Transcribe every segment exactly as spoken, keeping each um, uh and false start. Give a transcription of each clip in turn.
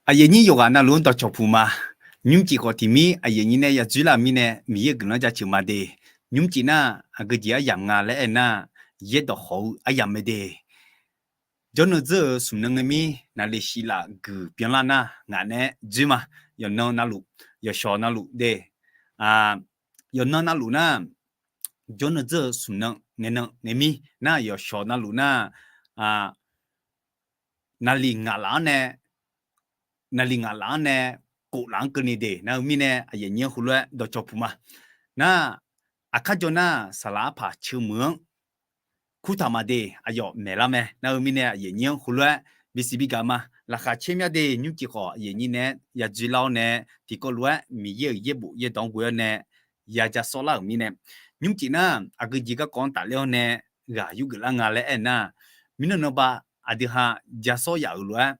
Aqyuif aqnyir yawqghaq navluf-anr dawqcawq puq ma. Nymrcif khawf tiqmir aqyuif aqnyir nae yadzoer lar-euq mirnae Miqyaer-euq guiqlanq jaceuq ma de. Nymrcif nar aqgeujeq aryamq nga laer aer nar, yaerdawq khawf-eu aryamq mae de. Jawrnan dzeur-euq smq nan ngae mir naqli shif laf guiq byanlar nar ngaq nae dzoer ma. Yawqnan navluf, yawqshawq navluf de. Yawqnan navluf nar, jawrnan dzeur-eu smq nan ngaenan ngae mir nar yawqshawq navluf nar, naqli ngaq laf-anr nae, naqli ngaq laf-anr nae, kof laf-anr keuvni de. Nar-eu mirnae aqyuif aqnyir-anr heulof-aer dawqcawq puq ma. Nar, aqkar jawr nar saqlaq arpaq ceumeuq-anr kurtaq ma de. Aqyawf maeqlar mae. Nar-eu mirnae aqyuif aqnyir-anr heulof-aer bisiq bigaq ma. Laqkhaq caer mya de. Nymrcif khawf aqyuif aqnyir nae-aer yadzoer lar-awr nae, tiqkawv lof-aer Miqyaer-euq yaerbof yaerdawq-anr ghoe-awr nae ya ja sawr lar-euq mirnae, nymrcif nar aqgeujeq garkawv-anr tafler-awr nae ghaq yurgeuf lar nga laer aer nar, mirnan nanba aqdui ha ja sawr yaf-euq lof-aer,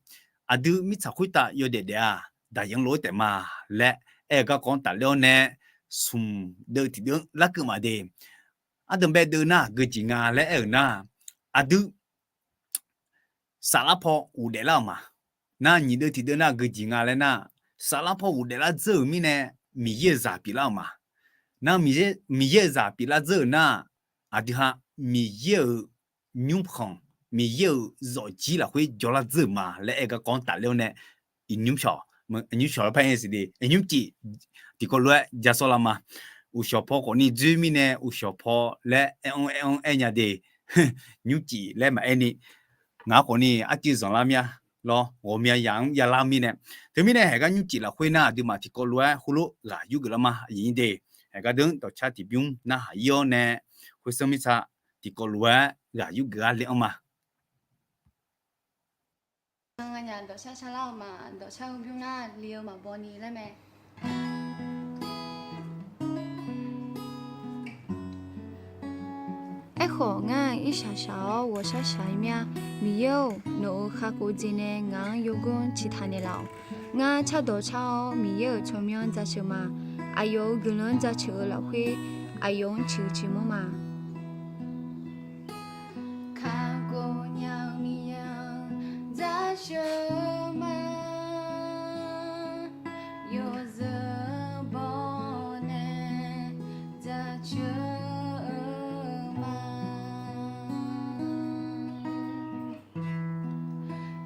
aqdui mirtsaq khoertav yawdaef daef-aq, daqyan lof-aer taef ma laer aer-eu garkawv-anr tafler-awr nae, smq deuv tiqdeuv-anr larkeuv ma de. Ardanqbae deuv nar aqgeujeq nga laer aer-euq nar, aqdui saflar paw ghofdaef lar-euq ma. Nar nyiq deuv tiqdeuv nar aqgeujeq nga laer nar, saflar paw ghofdaef lar dzeur-euq mirnae, Miqyaer-euq zaq pyeuflar-euq ma. Nar Miqyaer-euq zaq pyeuflar dzeur-euq nar, aqdui ha Miqyaer-euq nymrkhanq, Miqyaer-euq zawqjir lafkhoer jawrlar dzeur-euq ma laer aer-eu garkawv-anr tafler-awr nae, nymrshawq, nymrshawq lafpar-aer siqde, nymrcif tiqkawv lof-aer ja sawr lar ma. Uqshawq paw khawfni dzoer mirnae uqshawq paw laer aer-anr aer-anr aer nya de. Nymrcif laer maqaer ni, ngaq-anr khawfni arcuiv zanqlar mya lawr, ghawqmya yaq-anr javlar mirnae. Teumirnae haeqgar nymrcif lafkhoer nar aqduimaf tiqkawv lof-aer heulof ghaq yurgeuf lar ma. Aqyuif aqnyir de, haeqgar deuq-anr dawqcar tiqbymr narhaq ir-awr nae, khoersanr mirtsa tiqkawv lof-aer ghaq yurgeuf gar le-anr ma. Nganyaf dawqcar car lar-eu ma. Dawqcar heu bymr nar li-eu maqbaw ni laer mae. Aerkhawf, ngar-aq irshaq shaq-awr ghawqshaq shaq-ir mya. Miqyaer-or, nawq-euq kakhof jeq nae ngaq-anr yawgor-anr ciqtaq naeqlaf-awq. Ngar cardawq car-awr Miqyaer-euq tsawrmyanr jaceuq ma. Aqyawf-euq guiqlanq-anr jaceuq-eu lafkhoer, aqyawf-anr ciqhuiq ciqmanr ma. Kakhof nya-eu Miqyaer-anr jaceuq ma. Yawzeu baw nae jaceuq ma.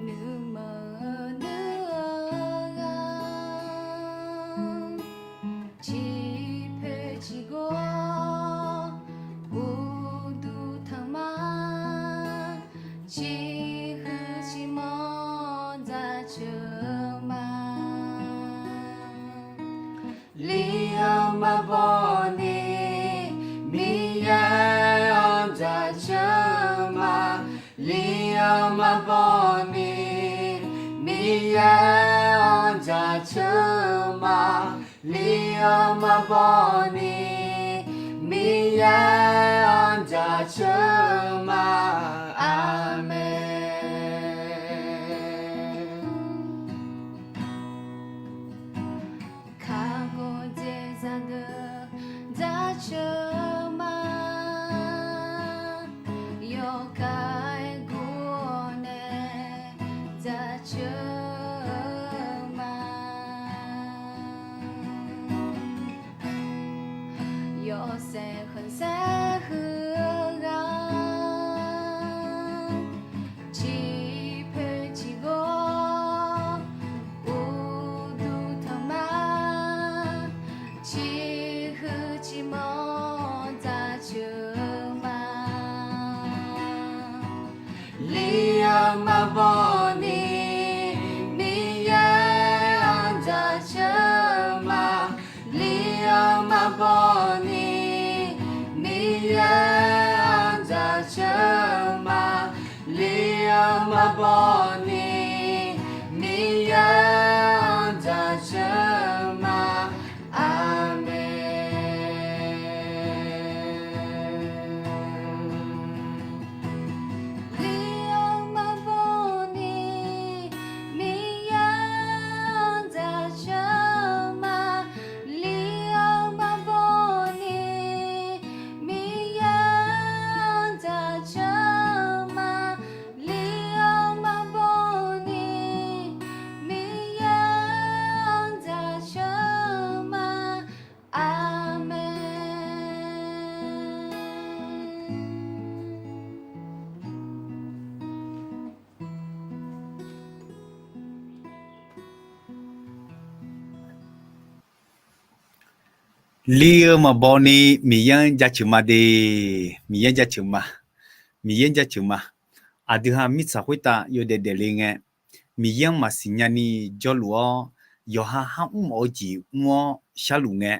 Nuima nuiv-eu ghaq, ciqpoeq ciqgawr uqduq tanq ma. Ciqhuiq ciqmanr jaceuq ma. Li-anr maqbaw ni Miqyaer-anr jaceuq ma. Li-anr maqbaw ni Miqyaer-anr jaceuq ma. Li-anr maqbaw ni Miqyaer-anr jaceuq ma. Aqmeq. Kakhof jeq zaqdeuq jaceuq ma. Yawkaq-aer gur-awr nae jaceuq ma. Yawshaef khanqsaer huiq-eu ghaq, ciqpoeq ciqgawr uqduq tanq ma. Ciqhuiq ciqmanr jaceuq ma. Li-anr maqbaw ni Miqyaer-anr jaceuq ma. Li-anr maqbaw ni Miqyaer-anr jaceuq ma. Li-anr maqbaw ni Miqyaer-anr jaceuq ma. Aqmeq. Li-anr maqbaw ni Miqyaer-anr jaceuq ma. Lir-eu maqbaw ni Miqyaer-anr jaceuq ma de. Miqyaer jaceuq ma. Miqyaer jaceuq ma. Aqdui ha mirtsaq khoertav yawdaef daefle ngae, Miqyaer-anr maqsiq nyani jawrluf-awr, yawqha har mrmawf-eu jeq mr-awr sharluf ngae,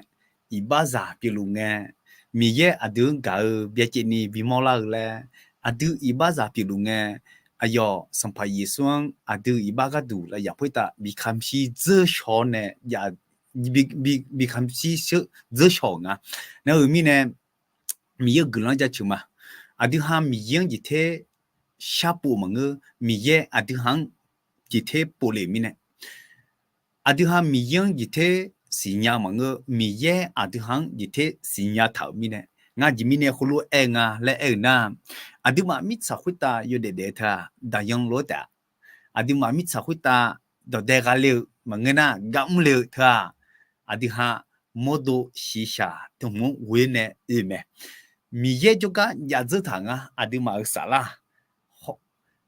iqbaxzaq pyeufluf ngae, Miqyaer aqdui-anr gaq-eu byacaevni bimawr lar-eu laer, aqdui iqbaxzaq pyeufluf ngae, aqyawf Sanqpaq Yeqsur-anr aqdui iqbax gharduq lafyaq khoertav bi kamq shir dzeur shawq-awr nae, bi kamq shir dzeur shawq-euq nga. Nar-eu mirnae, Miqyaer-euq guiqlanq-anr jaceuq ma. Aqdui ha Miqyaer-anr jeq ter sharpov maqngeur. Miqyaer aqdui ha-anr jeq ter povle-euq mirnae, aqdui ha Miqyaer-anr jeq ter siqnya maqngeur. Miqyaer aqdui ha-anr jeq ter siqnya taq-euq mirnae, ngar jeq mirnae heulof-aer nga laer aer-eu nar, aqduimaf mirtsaq khoertav yawdaef daef-eu teu-aq, daqyan lof-aer taef-a. Aqduimaf mirtsaq khoertav dawqdae gha le-eu maqngeur nar, gar mr le-eu teu-aq, aqdui ha mawrdo shiqshaq teu hmq-anr ghoe nae oe mae. Miqyaer jawrgar jav dzeur taq ngar aqduimaf-euq saflar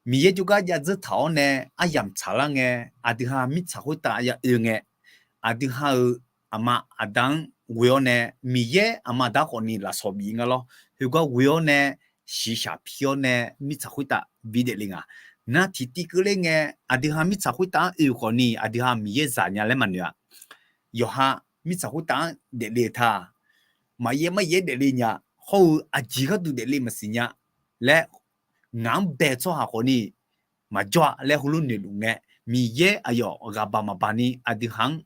Miqyaer jawrgar jav dzeur taq-awr nae aryamq tsaqlar ngae, aqdui ha mirtsaq khoertav ya oe ngae, aqdui ha-euq aqma aqda-anr ghoe-awr nae, Miqyaer aqma aqda khawfni lafsawq bif nga lawr. Khoergar ghoe-awr nae shiqshaq pi-awr nae mirtsaq khoertav bi daefle nga. Nar tiqtiv keuvler ngae, aqdui ha mirtsaq khoertav-anr oe khawfni aqdui ha Miqyaer zaq nya laer maqnoeq-a. Yawqha mirtsaq khoertav-anr daefle teu-aq, maqyaer maqyaer daefle nya, hawr-eu aqjeq gharduq daefle maqsiq nya laer, ngaq-anr bae-eu tsawrhaq khawfni maqjawr-a laer heulof noeqluf ngae, Miqyaer aqyawf ghaqbaq maqbaq ni aqdui ha-anr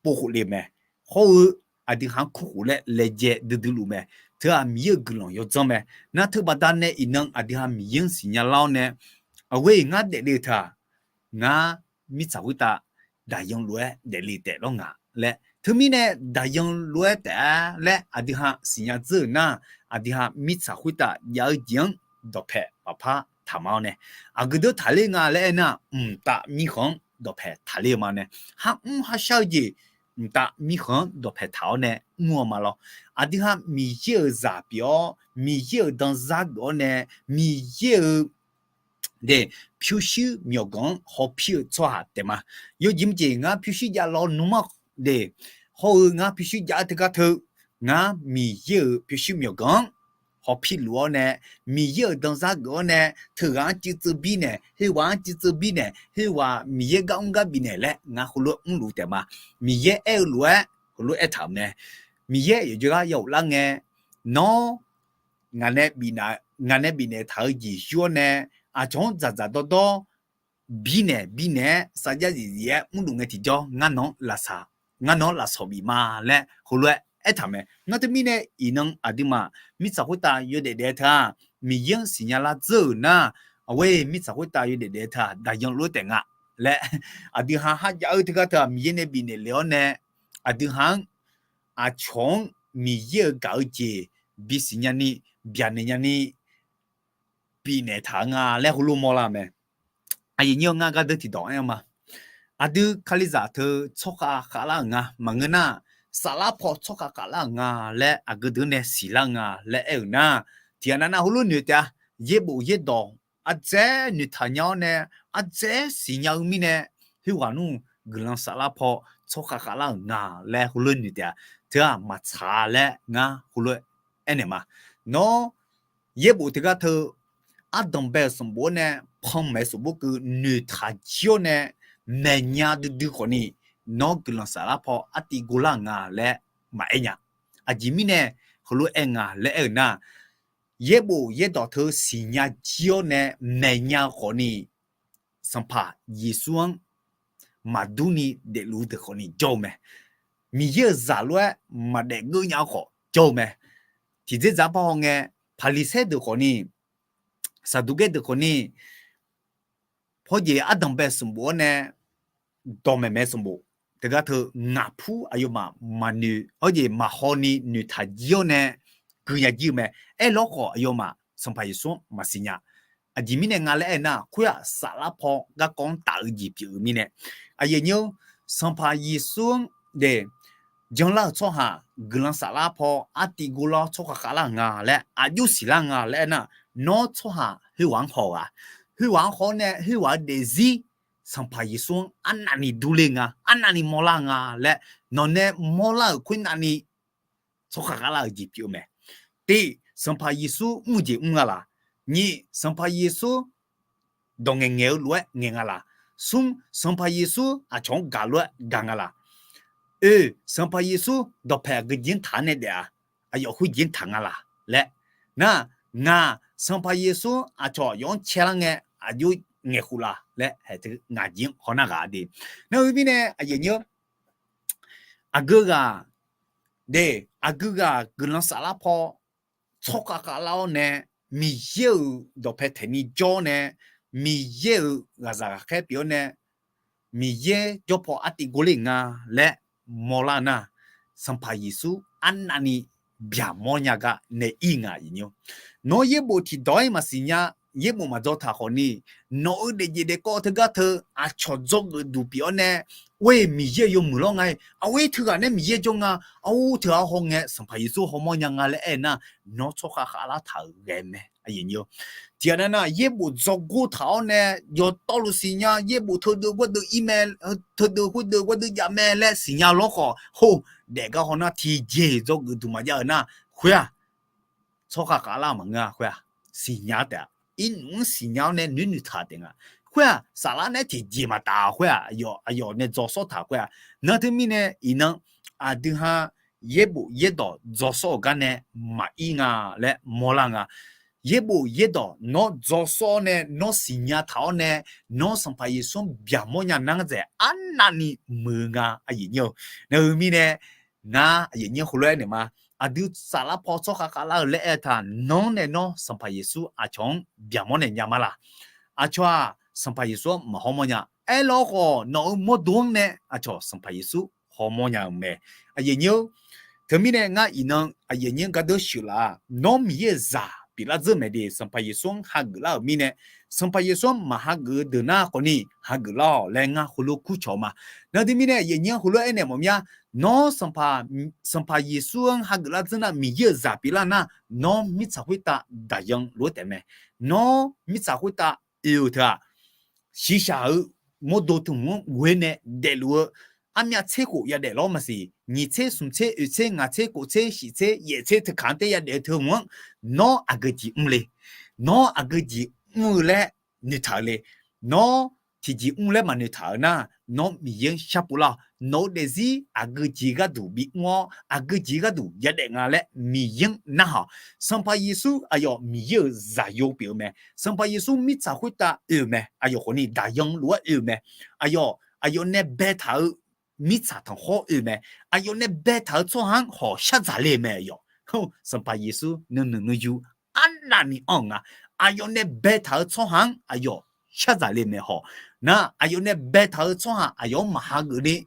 povkhof le-eu mae. Hawr-eu aqdui ha-anr kurkhof laer laejae duidui luf mae. Teu-aq Miqyaer-euq guiqlanq yawdzanr mae. Nar teu baqdanae iqnan aqdui ha Miqyaer-anr siqnya lar-awr nae, aqghoer-iq ngar daefle-eu teu-aq, ngar mirtsaq khoertav daqyan lof-aer daefle taef lawr nga laer. Teumirnae daqyan lof-aer taef-a laer aqdui ha siqnya dzeur-euq nar, aqdui ha mirtsaq khoertav jav-eu jeq-anr dawqpae maqpar taqma-awr nae, aqgeu deuq taqler nga laer aer nar, mqtav mirkhanq-anr dawqpae taqler-eu ma nae, har mr har shar-eu jeq mqtav mirkhanq-anr dawqpae taq-awr nae mr-eu ma lawr. Aqdui ha Miqyaer-euq zaq pyeuf-awr, Miqyaer-euq danzar geuf-awr nae, Miqyaer-euq de, pyurshuir myawqganq-anr hawpir-eu tsawrhaq taef ma. Yawjeq mrjeq ngar pyurshuir jav lawnmr-a de, hawr-eu ngar pyurshuir jav-eu teugar teu, ngar Miqyaer-euq pyurshuir myawqganq-anr hawpir luf-awr nae, Miqyaer-euq danzar geuf-awr nae, teughaq-anr cuiv tseuv birnaeq, khoerghaq-anr cuiv tseuv birnaeq, khoerghaq Miqyaer gar mr gar bifnaeq laer ngar heulof-aer mrluf taef ma. Miqyaer aer-eu lof-aer heulof-aer aertaq-euq mae. Miqyaer yawqjawr gar ya ghoflar ngae, nawr ngaq nae bifnaeq, ngaq nae bifnaeq taq-eu jeq yur-awr nae, aqcawq-anr dzaqdzaq dawrdawr birnaeq birnaeq-aer sarjax zifzif-aer mrluf ngae tiqjawr, ngar nawq-anr lafsawq bif ma laer heulof-aer aertaq mae. Nar teumirnae iqnan aqduimaf mirtsaq khoertav yawdaef daef-eu teu-aq, Miqyaer-anr siqnya lar dzeur-euq nar, aqghoer mirtsaq khoertav yawdaef daef-eu teu-aq daqyan lof-aer taef nga laer, aqdui ha har jav-eu teugar teu-aq Miqyaer nae bifnaeq lef-awr nae, aqdui ha-anr aqcawq-anr Miqyaer-euq gaq-eu jeq bisiq nyani, byaqnaeq nyani, bifnaeq taq-eu nga laer heulof mawrlar-eu mae. Aqyuif nyir-eu ngar gardeur tiqdawq aer-eu ma. Aqdui Kalizaq teu tsawrkhav khavlar-euq nga maqngeur nar, saflar paw tsawrkhav khavlar-euq nga laer aqgeu deuq nae siqlar-eu nga laer aer-euq nar, tiqghaq nav nav heulof noeq taef-a. Yaerbof yaerdawq ardzaer noeqtaq nya-awr nae, ardzaer siqnya-eu mirnae, khoerghaq nmr guiqlanq saflar paw tsawrkhav khavlar-euq nga laer heulof noeq taef-a. Teu-aq maqtsaq-a laer ngar heulof aernaeq ma. Nawr yaerbof teugar teu ardanq bae-euq sanqbof-awr nae, panmaeq-eu sanqbof keuv noeqtaq jir-awr nae, maeqnya duidui khawfni, nawr guiqlanq saflar paw artiv gorlar-euq nga laer maqaer nya. Aqjeq mirnae heulof aer nga laer aer-euq nar, yaerbof yaerdawq teu siqnya jir-awr nae maeqnya khawfni, Sanqpaq Yeqsur-anr maqdur ni daefluf-eu deuq khawfni jawr-eu mae. Miqyaer-euq zaq lof-aer maqdaef geuv nya-eu khawf jawr-eu mae. Tiqdzer dzaq par hawngae, Paqliqsaer deuq khawfni, Saqduqgaer deuq khawfni, hawjeq ardanq bae sanqbof-awr nae, dawqmaeq maeq sanqbof teugar teu ngaq pur aqyawfmaf maqnoeq, hawjeq maqhaw ni noeqtaq jir-awr nae guiqnya jir-eu mae. Aerlawr khawf aqyawfmaf Sanqpaq Yeqsur-anr maqsiq nya. Aqjeq mirnae nga laer aer nar, khoer-aq saflar paw garkawv-anr taf-eu jeq pyeuf-eu mirnae, aqyuif nyir-eu Sanqpaq Yeqsur-anr de janlar-euq tsawrhaq guiqlanq saflar paw artiv gorlar-awr tsawrkhav khavlar-euq nga laer aqjox siqlar nga laer aer nar, nawr tsawrhaq khoerghaq-anr haw-eu-aq, khoerghaq-anr haw-awr nae khoerghaq-eu daefzir Sanqpaq Yeqsur-anr arnavni durler nga, arnavni mawrlar nga laer, nawqnae mawrlar-euq khoernavni tsawrkhav khavlar-euq jeq pyeuf-eu mae. Tiq, Sanqpaq Yeqsur mr-eu jeq mr nga laq? Nyiq, Sanqpaq Yeqsur dawq ngaeqngaeq-eu lof-aer ngaeq nga laq? Smr, Sanqpaq Yeqsur aqcawq-anr gaq lof-aer gaq nga laq? Oe, Sanqpaq Yeqsur dawqpaeq aqgeu jeq-anr taq-anr nae daef-a, aqyawf khoerjeq-anr taq nga laq laer. Nar, ngaq, Sanqpaq Yeqsur aqcawq yawf-anr caelar ngae aqjox ngaeqkhof laf laer haeq teu ngaq jeq-anr hawnar ghaq de. Nar heu mirnae aqyuif aqnyir-awr, aqgeu ghaq de, aqgeu ghaq guiqlanq saflar paw tsawrkhav khavlar-awr nae, Miqyaer-euq dawqpae taeqni jawr-awr nae, Miqyaer-euq ghaqzaq ghaqkhaer pyeuf-awr nae, Miqyaer jawr paw artiv gor ler nga laer mawrlar nar, Sanqpaq Yeqsur arnavni byaqmawr nya gar nae ir nga. Nawr yaerbof tiqdawq-aer maqsiq nya, yaerbof maqdzaw taq khawfni, nawq-euq daefjeq daefkawv teugar teu aqcawq dzawgeuf duq pyeuf-awr nae, or-e Miqyaer-euq yawmuiq lawr nga-e, aqor-e teughaq nae Miqyaer jawr nga, aqor teughaq haw ngae Sanqpaq Yeqsur hawmawr nya nga laer aer nar, nawr tsawrkhav khavlar taq-euq ghae mae. Tiqghaq nar nar, yaerbof dzawgor taq-awr nae, yawtawvluf siqnya, yaerbof teudeuv gardeuv ir mae, teudeuv khoerdeuv gardeuv jav mae laer siqnya lawr khawf, hov, daefgar haw nar tiqjeq dzawgeuf duq maqjav-euq nar, khoer-aq, tsawrkhav khavlar maqngeur-a khoer-aq, siqnya taef-a. Irnmf-anr siqnya-awr nae noeq noeqtaq taef nga. Khoer-aq, saflar nae tiqjeq maqtaf khoer-aq, aqyawf nae dzaw sawr taq khoer-aq. Nar teumirnae iqnan, aqdui ha yaerbof yaerdawq dzaw sawr-euq gar nae maqir nga laer mawrlar nga. Yaerbof yaerdawq nawr dzaw sawr-awr nae, nawr siqnya taq-awr nae, nawr Sanqpaq Yeqsur-anr byaqmawr nya nar dzaeq arnavni muiq-eu nga, aqyuif aqnyir-eu. Nar heu mirnae, ngar aqyuif aqnyir heulof-aer naeq ma. Aqdui saflar paw tsawrkhav khavlar-eu laer aer-eu taq, nawr nae nawr Sanqpaq Yeqsur aqcawq-anr byaqmawr naeq nya ma laq? Aqcawq-aq, Sanqpaq Yeqsur-anr maqhawmawr nya. Aerlawr khawf, nawq-euq mawrdo-anr nae aqcawq Sanqpaq Yeqsur hawmawr nya-eu mae. Aqyuif aqnyir-eu, teumirnae ngar iqnan aqyuif aqnyir gardeur sheuqlaf-a. Nawr Miqyaer-euq zaq pyeuflar dzeur mae de, Sanqpaq Yeqsur-anr hageuf lar-euq mirnae, Sanqpaq Yeqsur-anr maqhageuf-eu deuq nar khawfni hageuf lar-awq laer ngar heulof kurcawq ma. Nar teumirnae aqyuif aqnyir heulof-aer aernaeq mawf mir-a. Nawr Sanqpaq Yeqsur-anr hageuf lar dzeur nar, Miqyaer-euq zaq pyeuflar nar, nawr mirtsaq khoertav daqyan lof-aer taef mae. Nawr mirtsaq khoertav oe-eu teu-aq, shiqshaq-eu mawrdo teu hmq-anr ghoe nae daefluf-eu, armyav tser khof yadaef lawr maqsiq, nyiq tser smq tser oeq tser ngaq tser kof tser shiq tser yaef tser teu kaq-anr taef yadaef-eu teu hmq-anr, nawr aqgeu jeq mr le? Nawr aqgeu jeq mr-eu laer noeqtaq-eu le? Nawr tiqjeq mr laer maqnoeqtaq-eu nar, nawr Miqyaer-anr sharpov lar-awq. Nawq-eu daefzir aqgeu jeq gharduq bimr-awr, aqgeu jeq gharduq yadaef nga laer Miqyaer-anr narhaq-awq. Sanqpaq Yeqsur aqyawf Miqyaer-euq zaqyo pyeuf-eu mae. Sanqpaq Yeqsur mirtsaq khoertav oe-eu mae. Aqyawf khawfni daqyan lof-aer oe-eu mae. Aqyawf, aqyawf nae baetaq-eu mirtsaq tanqkhawr oe-eu mae. Aqyawf nae baetaq-eu tsawrhaq-anr hawq shardzaq le mae yawq. Sanqpaq Yeqsur nuinoeq nuiyu arnavni anr-eu nga. Aqyawf nae baetaq-eu tsawrhaq-anr aqyawf shardzaq le mae hawq. Nar aqyawf nae baetaq-eu tsawrhaq aqyawf-anr maqhageuf ni,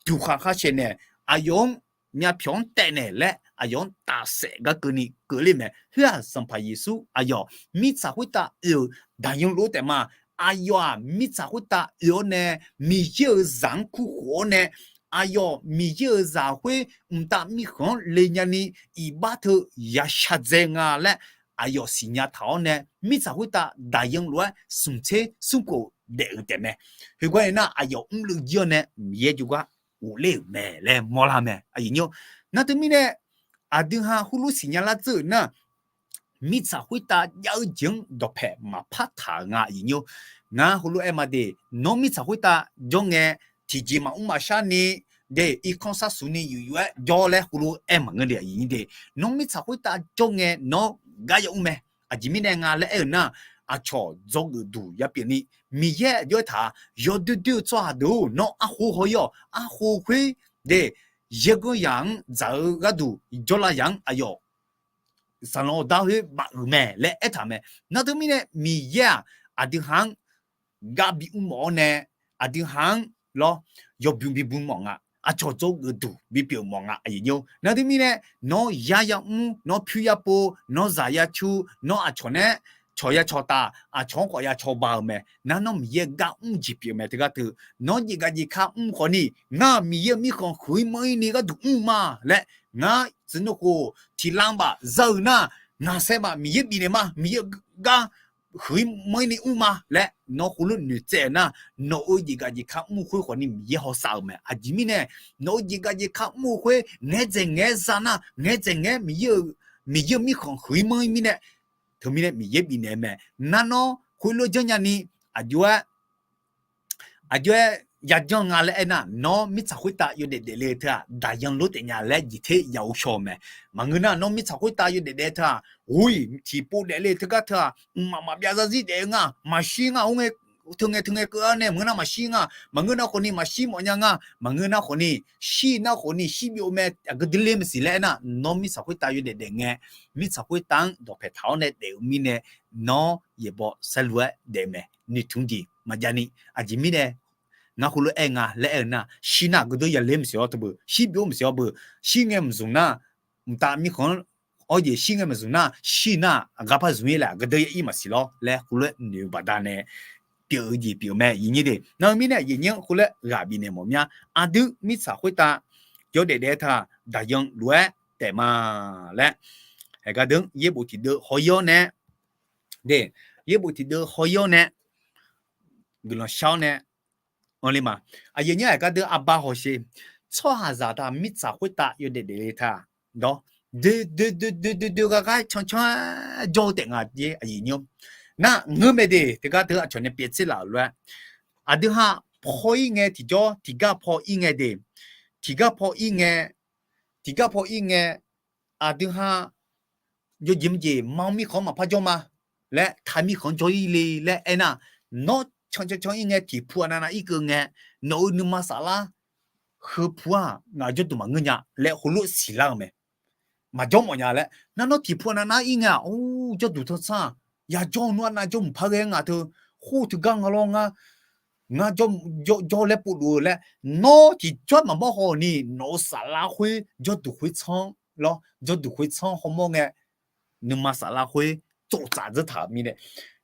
duqkhaq khar shaeq naeq, aqyawf-anr myavpyawq-anr taef naeq laer aqyawf-anr tafsaef gar keuvni keuv ler mae. Khoer-aq, Sanqpaq Yeqsur aqyawf mirtsaq khoertav oe-euq daqyan lof-aer taef ma. Aqyawf-aq, mirtsaq khoertav oe-awr nae, Miqyaer-euq zaq-anr kurkhof-awr nae, aqyawf Miqyaer-euq zaq khoer mqtav mirkhanq-anr le nyani iqbax teu yashaq dzae nga laer aqyawf siqnya taq-awr nae, mirtsaq khoertav daqyan lof-aer smq tser smrkhof daef-euq taef mae. Khoergar nae nar, aqyawf mrluiv jir-awr nae Miqyaer jawrgar ghofler-euq mae laer mawrlar mae. Aqyuif aqnyir-eu, nar teumirnae aqdui ha heulof siqnya lar dzeur-euq nar, mirtsaq khoertav jav-eu jeq-anr dawqpae maqpar taq-euq nga. Aqyuif aqnyir-eu, ngar heulof-aer ma de, nawr mirtsaq khoertav jawr ngae, tiqjeq maqmr maqshar ni de, irkanr sharsuq ni yuf yuf-aer jawr laer heulof-aer maqngeur de. Aqyuif aqnyir de, nawr mirtsaq khoertav jawr ngae nawr gar yamr mae. Aqjeq mirnae nga laer aer-euq nar, aqcawq dzawgeuf duq yapyeuf ni, Miqyaer aqjox-aer taq-a, yawdoer doer-eu tsawrhaq deuq-or, nawr arkhof haw-ir-awq. Arkhof khoer de, yaerganr yaq-anr dzaq-eu gharduq jawrlav yaq-anr aqyawf saqlanq awqdar khoer bafuq mae laer aertaq mae. Nar teumirnae Miqyaer-aq, aqdui ha-anr gar bimr mawf-awr nae, aqdui ha-anr lawr, yawbymr bibymr mawf nga. Aqcawq dzawgeuf duq bipyeuf mawf nga. Aqyuif aqnyir-eu, nar teumirnae nawr yar yamr, nawr pyur yapov, nawr zaq yacu, nawr aqcawq nae cawq ya cawq taf, aqcawq-anr khawf ya cawba-eu mae. Nar nawr Miqyaer gar mr jeq pyeuf mae. Teugar teu, nawr jeq gaq jeq ka mr khawfni, ngar Miqyaer-euq mirkhanq huiq-ir manr-ir ni gharduq mr ma laer, ngar tsuif nmr khof tiqlanq baf za-euq nar, ngaq saerbaf Miqyaer bifnaeq ma. Miqyaer-eu gar huiq-ir manr-ir ni mr ma laer nawr heulof noeqtsaev-eu nar, nawq-euq jeqgaq jeqka mr-eu khoer khawfni Miqyaer hawsav-euq mae. Aqjeq mirnae, nawq-euq jeqgaq jeqka mr-eu khoer ngaeqdzaeq ngaeq-aer za nar, ngaeqdzaeq ngaeq-aer Miqyaer-euq, Miqyaer-euq mirkhanq huiq-ir manr-ir mirnae, teumirnae Miqyaer bifnaeq-eu mae. Nar nawr khoerlof janrnya ni, aqjox-aer aqjox-aer yajanr nga laer aernar, nawr mirtsaq khoertav yawdaef daefle teu-aq, daqyan lof taef nya laer jeqter yaqghov shaw-eu mae. Maqngeur nar, nawr mirtsaq khoertav yawdaef daef teu-aq, ghoe tiqpov daefle teugar teu-aq, mqmaq maqbyav zarzir daef-eu nga, maqshir nga, or ngae, teu ngae teu ngae keuv-ar nae maqngeur nar maqshir nga, maqngeur nar khawfni maqshir mawfnya nga, maqngeur nar khawfni shir nar khawfni shir byov mae, aqgeu dui ler maqsiq laer aernar, nawr mirtsaq khoertav yawdaef daef ngae, mirtsaq khoertav-anr dawqpaeq taq-awr nae daef-eu mirnae, nawr yaeqbawq saerlu-aer daef-eu mae. Noeqtmq jeq maqjav ni. Aqjeq mirnae ngar khoerlof-aer nga laer aer-eu nar, shir nar aqgeu dui yaler maqsiq-awr teu beu, shir byov maqsiq-awr beu, shir ngae maqzmq nar, mqtav mirkhanq-anr awr jeq shir ngae maqzmq nar, shir nar aqgar par zmq-ir laer aqgeu dui ya-ir maqsiq lawr laer khoerlof-aer noeq-eu baqdanae pyeuf-eu jeq pyeuf-eu mae. Aqyuif nyir de, nar-eu mirnae aqyuif nyir-anr khoerlof-aer ghaq bifnaeq mawf mya. Aqdui mirtsaq khoertav yawdaef daef teu-aq, daqyan lof-aer taef ma laer, haeq gar deuq-anr yaerbof tiqdeuv haw-ir-awr nae, de, yaerbof tiqdeuv haw-ir-awr nae, guiqlanq shar-awr nae, anr ler ma. Aqyuif nyir haeq gar deuq arbar hawsher, tsawrhaqzaq taq mirtsaq khoertav yawdaef daefle teu-aq, dawr, doe doe doe doe doe doe ghaq ghaq-aer cancan-aer jawr-eu taef nga jer aqyuif nyir-awr. Nar ngeur mae de, teugar deuq aqcawq nae pyaev tser laf-euq lof-aer, aqdui ha paw-ir ngae tiqjawr tiqgar paw-ir ngae de, tiqgar paw-ir ngae, tiqgar paw-ir ngae, aqdui ha yawjeq maqjeq ma-awr mirkhanq-anr maqpar jawr ma laer, taq mirkhanq-anr jawr-ir le laer aernar, nawr cancan can-ir ngae tiqpu aqnav nav-ir keuv ngae, nawq-euq nuima saflar heupu-aq ngaq-euq jawrduq maqngeur nya laer heulof siqlar-eu mae. Maqjawr mawf nya laer nar, nawr tiqpu aqnav nav-ir ngae-aq, or, jawrduq tanqsar-aq, yajawr nmr aqnav jawrmq par ghae-aer ngaq teu, khoer teugar nga lawr ngar, ngar jawr laer povluf-eu laer, nawr tiqjawr maqmawr haw ni nawq-euq saflar khoer jawrduq khoer tsanr lawr, jawrduq khoer tsanr hawmawr ngae, nuima saflar khoer tsoftsaf dzeur taq-euq mirnae,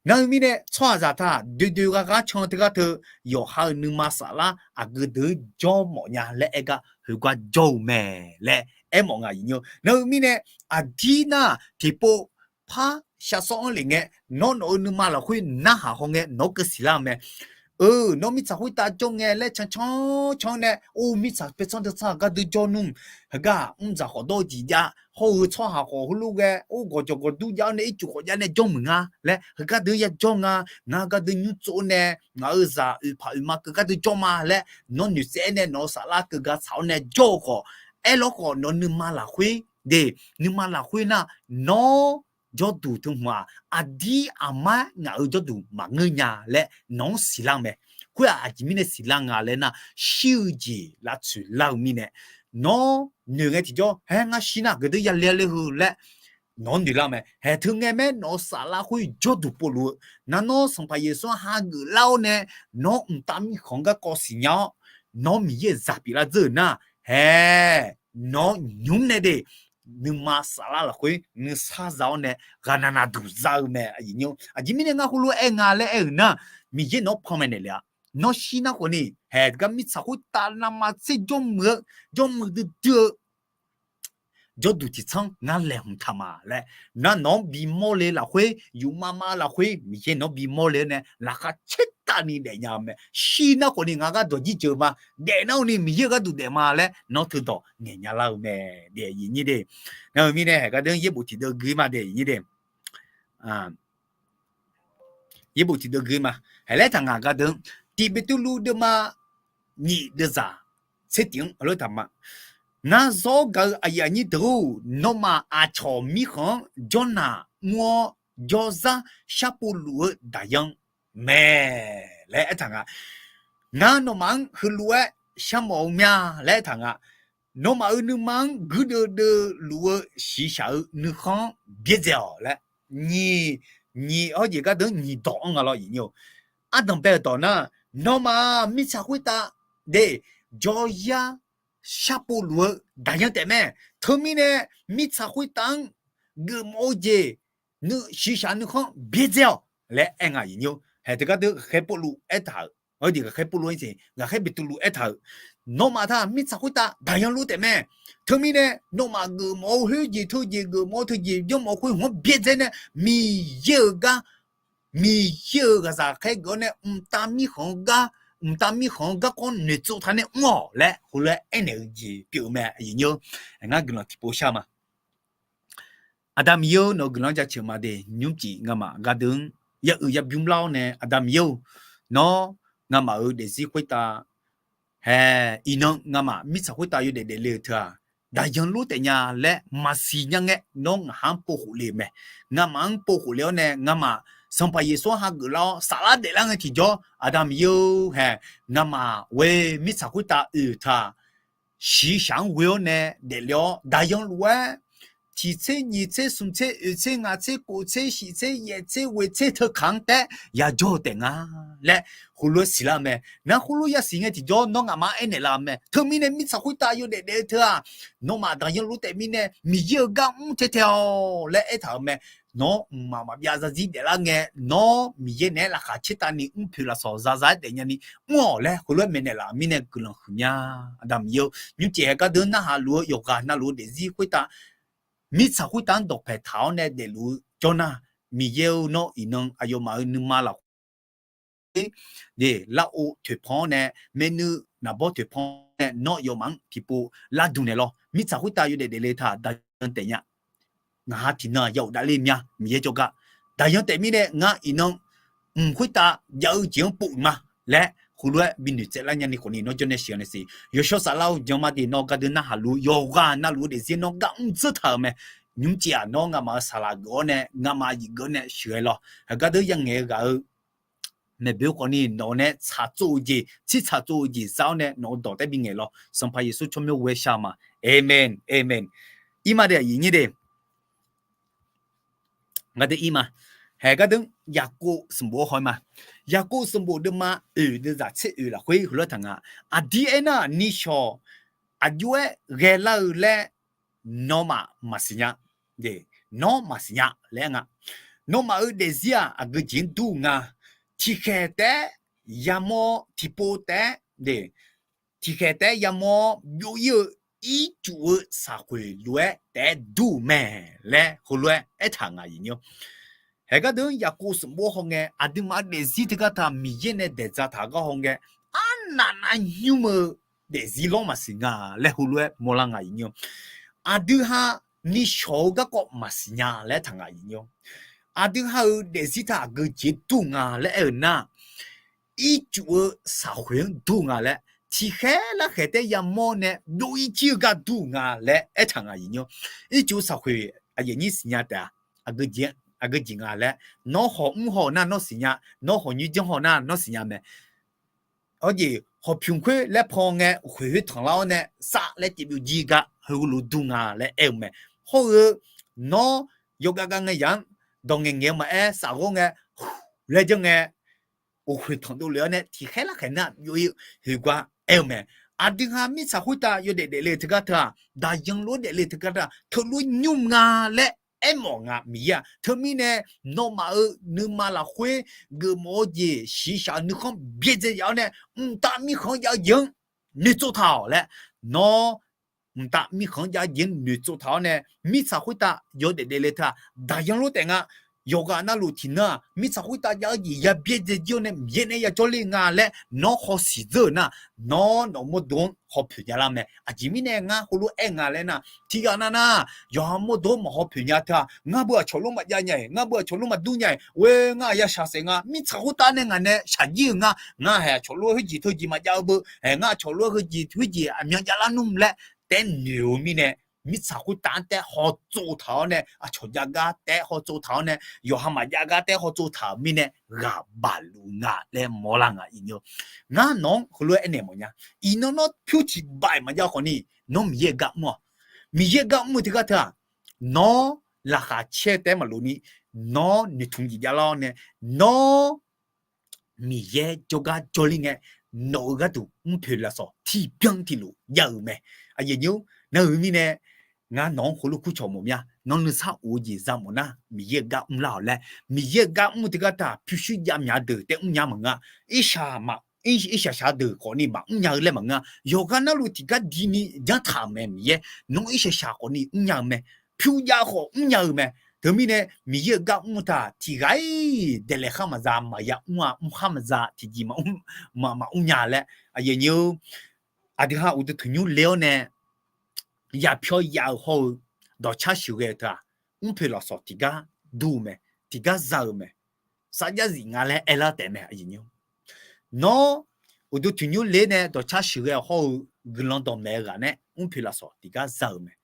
nar-eu mirnae tsawrhaqzaq taq doe doe ghaq ghaq can teugar teu, yawqha-euq nuima saflar aqgeu deuq-anr jawr mawf nya laer aer gar heugar jawr-eu mae laer aermawf nga aqyuif nyir-awr. Nar-eu mirnae aqdir nar tiqpov par shaqsawr-anr lef ngae, nawr nawq-euq nuima lafkhoer narhaq haw ngae nawq-anr keuv siqlar-eu mae. Eu, nawr mirtsaq khoertav jawr ngae laer cancan can-anr nae, or, mirtsaq paertsanr deuq tsanr gar deuq jawr nmr, heugar mr dzaq khawf dawr-eu jeq jav, hawr-eu tsawrhaq khawf heulof ghae or gawqjawq gawqdur jav-awr nae ircuf khawf jav nae jawr muiq nga laer, heugar deuq yajawr nga, ngar gar deuq nymr tsov-awr nae ngaq-euq zaq oeqpaq oeqma keuv gar deuq jawr ma laer nawr noeqtsaev-aer nae nawq-euq saflar keuv gar tsaq-awr nae jawr-eu khawf, aerlawr khawf nawq nuima lafkhoer de, nuima lafkhoer nar, nawr jawrduq teu hmq-aq, aqdir aqmar ngaq-euq jawrduq maqngeur nya laer nawq-anr siqlar-eu mae. Khoer-aq aqjeq mirnae siqlar nga laer nar, shir-eu jeq lavtsoeq lar-eu mirnae, nawr noeq ngae tiqjawr, haer, ngar shir nar aqgeu deuq yale le heu laer nawq-anr noeqlar-eu mae. Haeq teu ngae mae, nawq-euq saflar khoer jawrduq povluf-eu, nar nawr Sanqpaq Yeqsur-anr hageuf lar-awr nae, nawr mqtav mirkhanq garkawv siqnya-awr, nawr Miqyaer-euq zaq pyeuflar dzeur-euq nar, haeq, nawr nymq-mr nae de, nuima saflar lafkhoer nuisar za-awr nae ghaqnaq naqduq za-eu mae aqyuif nyir-awr. Aqjeq mirnae ngar heulof-aer nga laer aer-euq nar, Miqyaer nawq-anr panmaeq naeq lef-a. Nawr shir nar khawfni haeq gar mirtsaq khoertav navmaqtser jawrmuiq-eu, jawrmuiq duidui-eu jawrduq tiqtsanr ngar laeqhmq taq ma laer, nar nawq-anr bimawr le lafkhoer, yufmav mav lafkhoer Miqyaer nawq-anr bimawr le-awr nae laqkhaq caertavni daefnya-eu mae. Shir nar khawfni ngaq gharduq jir jeuq ma, daef nar-awq ni Miqyaer-euq gharduq daef ma laer nawr teudawq ngaeqnya lar-eu mae. Daef aqyuif nyir de, nar-eu mirnae haeq gar deuq yaerbof tiqdeuv gui ma daef aqyuif nyir de. Yaerbof tiqdeuv gui ma. Haeq laer taq ngaq gar deuq, Tiq Beqtuvluv deuvma nyiq deuvzaq tser tiq-anr heulof taq ma. Ngar zawr gaq-eu aqyuif aqnyir deuq-or, nawmaf aqcawq mirkhanq-anr jawrnaq mr-awr jawrzar sharpov luf-eu daqyan mae laer aertaq nga. Ngar nawmaf-anr heulof-aer sharmawf-eu mya laer aertaq nga. Nawmaf-euq nuima-anr guirdeuv deuv luf-eu shiqshaq-eu nuikhanr-anr byaerdzae-awq laer, nyiq, nyiq hawr jeq gardeuv nyiq dawq-anr nga lawr aqyuif nyir-or. Ardanq bae-euq dawq nar, nawmaf mirtsaq khoertav de, jawrzar sharpov luf-eu daqyan taef mae. Teumirnae mirtsaq khoertav-anr geufmawf-eu jeq, shiqshaq nuikhanr byaerdzae-awq laer aer nga aqyuif nyir-or. Haeq teu gardeuv ghaqkhaer Pawrluv aertaq-euq, hawr jeq ghaqkhaer Pawrluv-anr siq, ghaqkhaer Beqtuvluv aertaq-euq, nawmaf taq mirtsaq khoertav daqyan luf taef mae. Teumirnae nawmaf geufmawf-eu khoerjeq teujeq, geufmawf-eu teujeq, jawrmawf-eu khoer hmq-anr byaerdzae nae Miqyaer-euq gar Miqyaer-euq ghaqzaq khaergeuf-awr nae mqtav mirkhanq-anr gar, mqtav mirkhanq-anr garkawv noeqtsov taq nae mr-awq laer heulof-aer aernaeq-eu jeq pyeuf-eu mae. Aqyuif nyir-or, ngar guiqlanq tiqpov shar ma. Aqda Miqyaer-or, nawq-eu guiqlanq-anr jaceuq ma de. Nymrcif ngamaf gardeuv-anr ya uiq ya bymr lar-awr nae, Aqda Miqyaer-or, nawr ngamaf-euq daefzir khoertav hae, iqnan ngamaf mirtsaq khoertav yawdaef daefle-eu teu-aq, daqyan lof taef nya laer maqsiq nya ngae, nawr ngaq-anr pov khof le-euq mae. Ngamaf-anr pov khof le-awr nae, ngamaf Sanqpaq Yeqsur-anr hageuf lar-awr saflar daeflar ngae tiqjawr, Aqda Miqyaer-or hae, ngamaf ghoe mirtsaq khoertav oe-euq teu-aq, shiqshaq-anr ghoe-awr nae daefle-awr, daqyan lof-aer tiq tser nyiq tser smq tser oeq tser ngaq tser kof tser shiq tser yaeq tser ghoeq tser teukaq-anr taef yajawr-eu taef nga laer heulof-aer siqlar-eu mae. Nar heulof yasiq ngae tiqjawr, nawr ngaqma-anr aernaeq laf-eu mae. Teumirnae mirtsaq khoertav yawdaef daef-eu teu-aq, nawmaf daqyan lof taef mirnae Miqyaer-euq gar mr tae tae-awq laer aertaq-euq mae. Nawr mqmaq maqbyav zarzir daeflar ngae, nawr Miqyaer naeq-aer laqkhaq caertavni mr poeq lafsawq zaza-aer daefnya ni mr-awq laer heulof-aer maeqnaeq laf-euq mirnae guiqlanq huiqmya. Aqda Miqyaer-or, nymrcif haeq gardeuv narhaq luf-eu yawqghaq navluf-eu daefzir khoertav, mirtsaq khoertav-anr dawqpaeq taq-awr nae daefluf-eu jawr nar, Miqyaer-or, nawr iqnan aqyawfmaf-euq nuima lafkhoer de, larov toeqpan-awr nae, maernmr naqbawr toeqpan-awr nae, nawr aqyawfmaf-anr tiqpov lardmq naeq lawr. Mirtsaq khoertav yawdaef daefle teu-aq, daqyan taef nya. Ngaq ha tiqnan ya uqdav ler mya, Miqyaer jawrgar daqyan taef mirnae ngar iqnan mq khoertav jav-eu jeq-anr pov-euq ma laer heulof-aer binoeq tsaevlar nyani khawfni nawr jawrnae siq-a nae siq. Yawshawr saflar-eu janma de, nawr gardeuv narhaq luf-eu yawqghaq navluf-eu daefzir nawr gar mr dzeur taq-euq mae. Nymrcif-aq, nawr nga'maf-euq saqlaq geuf-awr nae, nga'maf aqyuif geuf-awr nae sheuqghae lawr. Haeq gardeuv ya'ngaeq-eu ghaq-eu maeqboe khawfni nawq-eu nae tsaqtsov-eu jeq, tsir tsaqtsov-eu jeq sar-awr nae nawq-eu dawq taef bingaeq lawr. Sanqpaq Yeqsur tsawrmyanr ghoe shar ma. Aqmeq, aqmeq. Irma de aqyuif nyir de. Gardeuv irma. Haeq gardeuv Yaqkov sanqbof-anr haw-ir ma. Yaqkov sanqbof deuvma oeq deuvzaq tser oeq lafkhoer heulof-aer taq nga. Aqdir aernar, nishawq aqjox-aer ghaelar-eu laer nawmaf maqsiq nya. Nawr maqsiq nya laer nga. Nawmaf-euq daefzir-aq, aqgeu jeq-anr dur-eu nga. Tiqkhaeq taef-aer yamawr-awr, tiqpov taef-aer, tiqkhaeq taef-aer yamawr-awr byov-ir-eu ircuf-eu saqkhoeq lof-aer taef-aer dur-eu mae laer heulof-aer aertaq nga, aqyuif nyir-or. Haeq gardeuv-anr Yaqkov sanqbof haw ngae, aqduimaf-euq daefzir teugar taq Miqyaer nae daeqdzaq taq gar haw ngae, arnavnav nymr-eu daefzir lawr maqsiq nga laer heulof-aer mawrlar nga, aqyuif nyir-or. Aqdui ha nishawq-eu garkawv maqsiq nya laer taq nga, aqyuif nyir-or. Aqdui ha-euq daefzir taq aqgeu jeq dur nga laer aer-eu nar, ircuf-eu saqkhoeq-anr dur nga laer, tiqkhaeq larkhaeq taef-aer yamawr nae byov-ir jir-eu gar dur nga laer aertaq nga, aqyuif nyir-or. Ircuf-eu saqkhoeq aqyuif nyir siqnya taef-a, aqgeu jeq nga laer, nawr hawq mr haw nar nawr siqnya, nawr hawq nymr janr haw nar nawr siqnya mae. Awr jeq hawq pyuq khoer laer pan ngae, khoeq khoer tanqlar-awr nae sar laer caev byov jir gar heulof dur nga laer aer-eu mae. Hawr-eu nawr yawgav gav ngae yaq-anr dawq ngaeq ngaeq-eu maqaer, saf ghawr ngae laer janr ngae, oq khoeq tanqdov lef-awr nae tiqkhaeq larkhaeq nar byov-ir-eu hoeqgar aer-eu mae. Aqdui ha mirtsaq khoertav yawdaef daefle-eu teugar teu-aq, daqyan lof-aer daefle-eu teugar teu-aq, teulof-aer nymr nga laer aermawf nga, Miqyaer-aq. Teumirnae nawmaf-euq nuima lafkhoer geufmawf-eu jeq shiqshaq-euq nuikhanr byaerdzae yaf-awr nae, mqtav mirkhanq-anr jav-eu jeq-anr noeqtsov taq-awq laer, nawr mqtav mirkhanq-anr jav-eu jeq-anr noeqtsov taq-awr nae, mirtsaq khoertav yawdaef daefle teu-aq, daqyan lof taef nga. Yawqghaq navluf tiqnan-aq, mirtsaq khoertav jav-eu jeq ya byaerdzae jir-awr nae Miqyaer nae ya jawrler nga laer nawr hawsiq dzeur-euq nar, nawr nawq-eu mawrdo-anr hawpoeq javlar mae. Aqjeq mirnae ngar heulof-aer nga laer nar, tiqghaq nav nar, yawqha mawrdo-anr maqhaw poeq nya teu-aq, ngar beu aqcawq lof maqjav nya-iq, ngar beu aqcawq lof maqdur nya-iq, ghoe ngar aqya shaqsaef nga, mirtsaq khoertav nae ngaq nae shaqjir-euq nga, ngar haeq aqcawq lof-aer khoerjeq teujeq maqjav-eu beu, haeq ngar aqcawq lof-aer khoerjeq teujeq aqmyan javlar nmr laer taef-aer noeq-eu mirnae, mirtsaq khoertav-anr taef-aer hawtsov taq-awr nae, aqcawq jav gar taef-aer hawtsov taq-awr nae, yawqha maqjav gar taef-aer hawtsov taq-euq mirnae ghaq baq luf nga laer mawrlar nga, aqyuif nyir-or. Ngar nawq-anr heulof-aer aernaeq mawf nya. Iqnan nawr pyur tiq baq-iq maqjav khawfni, nawr Miqyaer-euq gar mr-awq. Miqyaer-euq gar mr-eu teugar teu-aq, nawr laqkhaq caer taef-aer maqlof ni, nawr noeqtmq jeq javlar-awr nae, nawr Miqyaer jawrgar jawrler ngae, nawq-euq gharduq mrpoeq lafsawq tiqbyan tiqlof jav-euq mae. Aqyuif nyir-or, nar-euq mirnae ngar nawq-anr heulof kurcawq mawf mya. Nawr nuisar of-eu jeq za mawf nar, Miqyaer-euq gar mrlar-awq laer. Miqyaer-euq gar mr-eu teugar teu-aq, pyurshuir jav mya deuq taef mrnya maqngeur-a. Irshaq maq, irshaq shaq deuq khawfni maqmrnya-eu laer maqngeur-a. Yawqghaq navluf tiqgar dini janr taq-euq mae, Miqyaer. Nawr irshaq shaq khawfni mrnya-eu mae. Pyur jav khawf mrnya-eu mae. Teumirnae Miqyaer-euq gar mr-eu taq tiq ghaq-iq daeqlaef khar maqza, maqya mr-a, mr khar maqza, tiqjeq maqmr, maqmr nya laer aqyuif aqnyir-or. Aqdui ha uqduq tanqnymr le-awr nae yapyawr yav-eu hawr-eu dawqcar sheuqghae-eu teu-aq, mrpoeq lafsawq tiqgar dur-eu mae, tiqgar za-eu mae. Sarjax zif nga laer aerlar taef mae. Nawr uqduq tanqnymr le nae dawqcar sheuqghae-eu hawr-eu guiqlanq dawqmaeq-eu ghaq nae mrpoeq lafsawq tiqgar za-eu mae.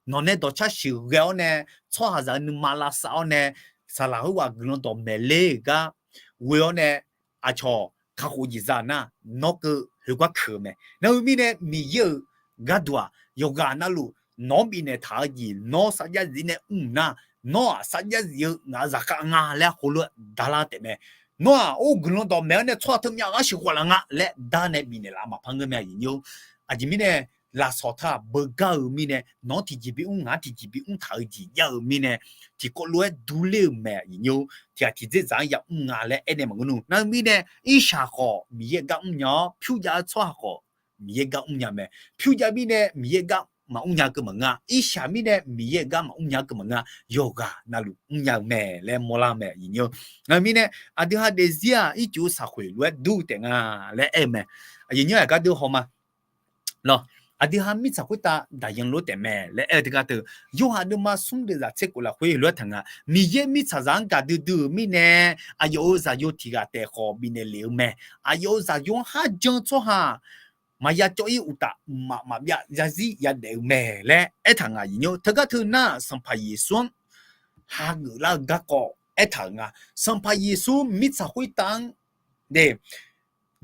Nawq nae dawqcar sheuqghae-awr nae tsawrhaqzaq-euq nuima lavsav-awr nae saqlaq khoerghaq guiqlanq dawqmaeq ler-euq gar ghoe-awr nae aqcawq kakhof-eu jeq za nar, nawr keuv khoergar keuq-eu mae. Nar-eu mirnae Miqyaer-euq gharduq-aq yawqghaq navluf nawq-anr bifnaeq taq-eu jeq nawr sarjax zif nae mr nar, nawr-aq sarjax zif-eu ngaq-euq zaqkhav nga laer heulof-aer darlar taef mae. Nawr-aq or guiqlanq dawqmaeq-awr nae tsawrhaq teumyav ghaq sheuqghawq laf nga laer dar nae bifnaeq laf maqpar ngeur mae aqyuif aqnyir-or. Aqjeq mirnae lafsawq teu-aq beugar-eu mirnae nawq-anr tiqjeq bi mr ngaq-anr tiqjeq bi mr taq-eu jeq jav-eu mirnae tiqkawv lof-aer durler-eu mae aqyuif aqnyir-or. Tiqghaq tiqdzerdzaq-anr yamr nga laer aernaeq maqngeur nmr. Nar-eu mirnae irshaq khawf Miqyaer gar mrnya-awr pyur jav-eu tsawrhaq khawf Miqyaer gar mrnya mae. Pyur jav mirnae Miqyaer gar maqmr nya keuv maqngeur-a. Irshaq mirnae Miqyaer gar maqmr nya keuv maqngeur-a. Yawqghaq navluf mrnya-eu mae laer mawrlar-eu mae aqyuif aqnyir-or. Nar-eu mirnae aqdui ha daefzir-aq ircuf-eu saqkhoeq lof-aer dur taef nga laer aer-eu mae. Aqyuif aqnyir-aq gardeur haw ma. Lawr, aqdui ha mirtsaq khoertav daqyan lof-aer taef mae laer aer-eu teugar teu, Yorhaq deuvma smr deuvzaq tser khof lafkhoer heulof-aer taq nga, Miqyaer mirtsaqzaq-anr gaqdui dui-euq mirnae aqyawf-euq zaqyo tiq ghaq taef khawf bifnaeq lef-eu mae. Aqyawf-euq zaqyo-anr kharjan-eu tsawrhaq maqya cawv-ir uqtaf mqmaq maqbyav zarzir yadaef-eu mae laer aertaq nga aqyuif aqnyir-or. Teugar teu nar-aq Sanqpaq Yeqsur-anr hageuf lar-eu garkawv aertaq-euq nga. Sanqpaq Yeqsur mirtsaq khoertav-anr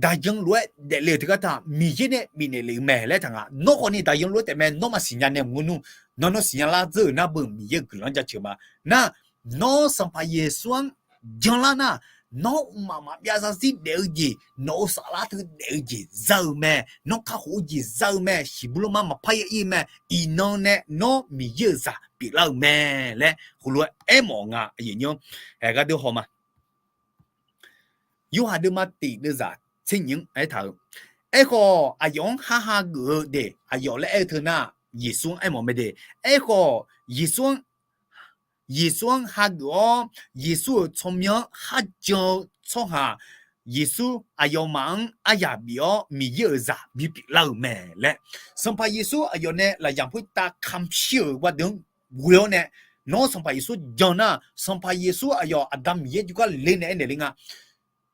daqyan lof-aer daefle-euq teugar teu-aq Miqyaer nae bifnaeq lef-eu mae laer taq nga. Nawr khawfni daqyan lof-aer taef mae, nawr maqsiqnya nae maqngeur nmr. Nawr nawr siqnya lar dzeur-euq nar beu Miqyaer-euq guiqlanq jaceuq ma. Nar, nawr Sanqpaq Yeqsur-anr janlar nar, nawr mqmaq maqbyav zarzir daef-eu jeq, nawq-euq saflar teu daef-eu jeq za-eu mae. Nawr kakhof-eu jeq za-eu mae. Siqbuqlorma maqpar ya ir-eu mae. Iqnan nae nawr Miqyaer-euq zaq pyeuflar-euq mae laer heulof-aer aermawf nga aqyuif aqnyir-or. Gardeur haw ma. Yorhaq deuvma tiq deuvzaq tser nyiq-anr aertaq-eu, aerkhawf aqyawf-anr ha hageuf-eu de, aqyawf laer aer-eu teu nar, Yeqsur-anr aermawf mae de. Aerkhawf Yeqsur-anr Yeqsur-anr hageuf-awr, Yeqsur-euq tsawrmyanr-anr kharjan-eu tsawrhaq, Yeqsur aqyawfmaf-anr aryaq bif-awr Miqyaer-euq zaq bipyeuf lar-euq mae laer, Sanqpaq Yeqsur aqyawf nae lafyaq khoertav kamq shir-euq gardeuq-anr ghoe-awr nae, nawr Sanqpaq Yeqsur jan nar, Sanqpaq Yeqsur aqyawf Aqda Miqyaer jawrgar le nae aernaeq le nga.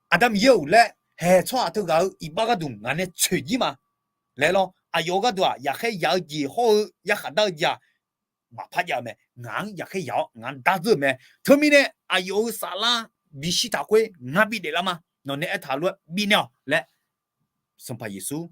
Aqda Miqyaer-euq laer haeq tsawrhaq teughaq-eu iqbax gharduq ngaq nae tsoeq jir ma laer lawr. Aqyawf-eu gharduq-aq yaqkhaer yaq-eu jeq hawr-eu yarkhaq dar-eu jeq-aq maqpar jav-eu mae. Ngaq-anr yaqkhaer yaq-awr ngaq-anr dar dzeur-eu mae. Teumirnae aqyawf-euq saflar bishir taq khoer ngar bidaef lar ma. Nawq nae aertaq lof-aer bifnaeq-awq laer Sanqpaq Yeqsur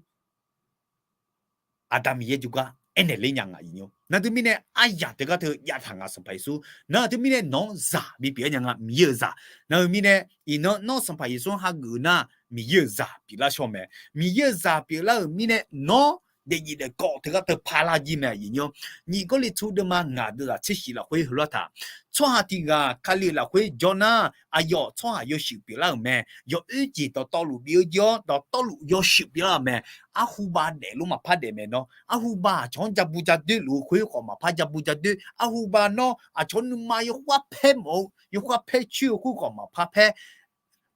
Aqda Miqyaer jawrgar aernaeq ler nya nga aqyuif aqnyir-or. Nar teumirnae aryaq teugar teu jav taq nga Sanqpaq Yeqsur. Nar teumirnae nawq-anr zaq bipyeuf-aer nya nga Miqyaer-euq zaq. Nar-eu mirnae iqnan nawr Sanqpaq Yeqsur-anr hageuf-eu nar Miqyaer-euq zaq pyeuflar shawr mae. Miqyaer-euq zaq pyeuflar-euq mirnae nawr daefjif daefkawv teugar teu parlar jir mae aqyuif aqnyir-or. Nyiq Gawrliqtu deuvma ngaq deuvzaq tser shif lafkhoer heulof-aer taq, tsawrhaq tiq ghaq Kali-euq lafkhoer jawr nar, aqyawf tsawrhaq yawshuif pyeuflar-euq mae. Yawoer jeq dawqtawvluf bif-eu jir-awr, dawqtawvluf yawshuif pyeuflar-euq mae. Arhuba daefluf maqpar daef mae nawr. Arhuba aqcawq-anr jabu jadoer luf-eu khoer khawf maqpar jabu jadoer. Arhuba nawr aqcawq-anr nuima yawkhav paer mawf-eu, yawkhav paer coer-eu khoer khawf maqpar paer.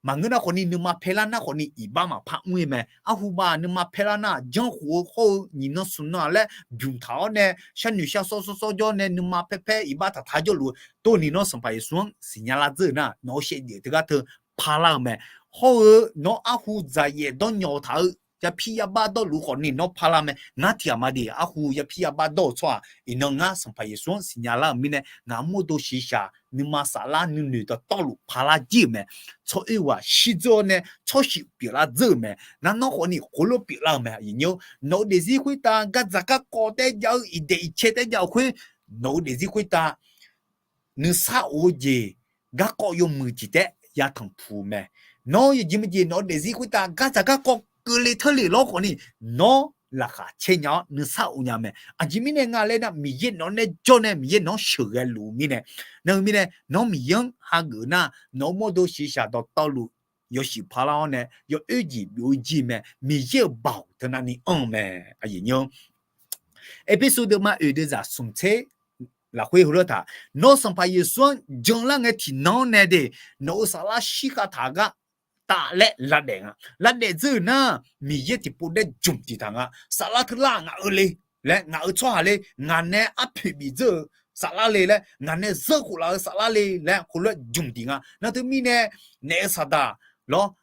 Maqngeur nar khawfni nuima paerlar nar khawfni iqbax maqpar mr-ir mae. Arhuba nuima paerlar nar-aq, janrkhof-eu hawr-eu nyiq nan smq nan-aq laer bymq taq-awr nae, sharnoeq shar sawr sawr sawr jawr nae nuima paer paer iqbax taq taq jawrluf-eu tov ni nawr Sanqpaq Yeqsur-anr siqnya lar dzeur-euq nar, nawq-euq shaevdzeuf teugar teu parlar-eu mae. Hawr-eu nawr arhu dzaqyaef dawrnyawq taq-eu yapir yabar dawrluf khawfni nawr parlar mae. Ngar tiq ghaq ma de arhu yapir yabar dawr-eu tsawrhaq, iqnan ngar Sanqpaq Yeqsur-anr siqnya lar-euq mirnae ngaq mawrdo shiqshaq nuima saflar nuinoeq dawqtawvluf parlar jir-euq mae. Tsawroer ghaq shirdzeur-awr nae tsawrshuif pyeuflar dzeur-euq mae. Nar nawr khawfni khoerlof pyeuflar-euq mae aqyuif aqnyir-or. Nawq-eu daefzir khoertav gardzaq garkawv taef-aer jav-eu, iqdaeq iqcae taef-aer jav-eu khoer, nawq-eu daefzir khoertav nuisar of-eu jeq, garkawv yawmuiq jeq taef-aer yatanq puq-eu mae. Nawr yawqjeq maqjeq nawq-eu daefzir khoertav gardzaq garkawv keuvle teurle lawr khawfni, nawr laqkhaq caer nya-awr nuisar of nya mae. Aqjeq mirnae nga laer nar, Miqyaer nawq-anr nae jawr nae Miqyaer nawq-anr sheuqghae luf-eu mirnae. Nar-eu mirnae nawr Miqyaer-anr hageuf nar, nawq-eu mawrdo shiqshaq dawqtawvluf yawshuif parlar-awr nae yawoer jeq byov-ir jir mae. Miqyaer-euq baoq teunav ni anr-eu mae. Aqyuif aqnyir-or, Erpersu deuvma oeq deuvzaq smq tser lafkhoer heulof taq, nawr Sanqpaq Yeqsur-anr janlar ngae tiqnan-anr nae de, nawq-euq saflar shirkhav taq-eu gar taf laer lavdaef nga. Lavdaef dzeur-euq nar, Miqyaer tiqpov daer jmq diq taq nga. Saflar teular ngaq-eu le laer, ngaq-euq tsawrhaq le, ngaq nae arpoeq bif dzeur-euq saflar le laer, ngaq nae zeur khof laf-eu saflar le laer khoerlof-aer jmq diq nga. Nar teumirnae naef-eu saqdaq lawr,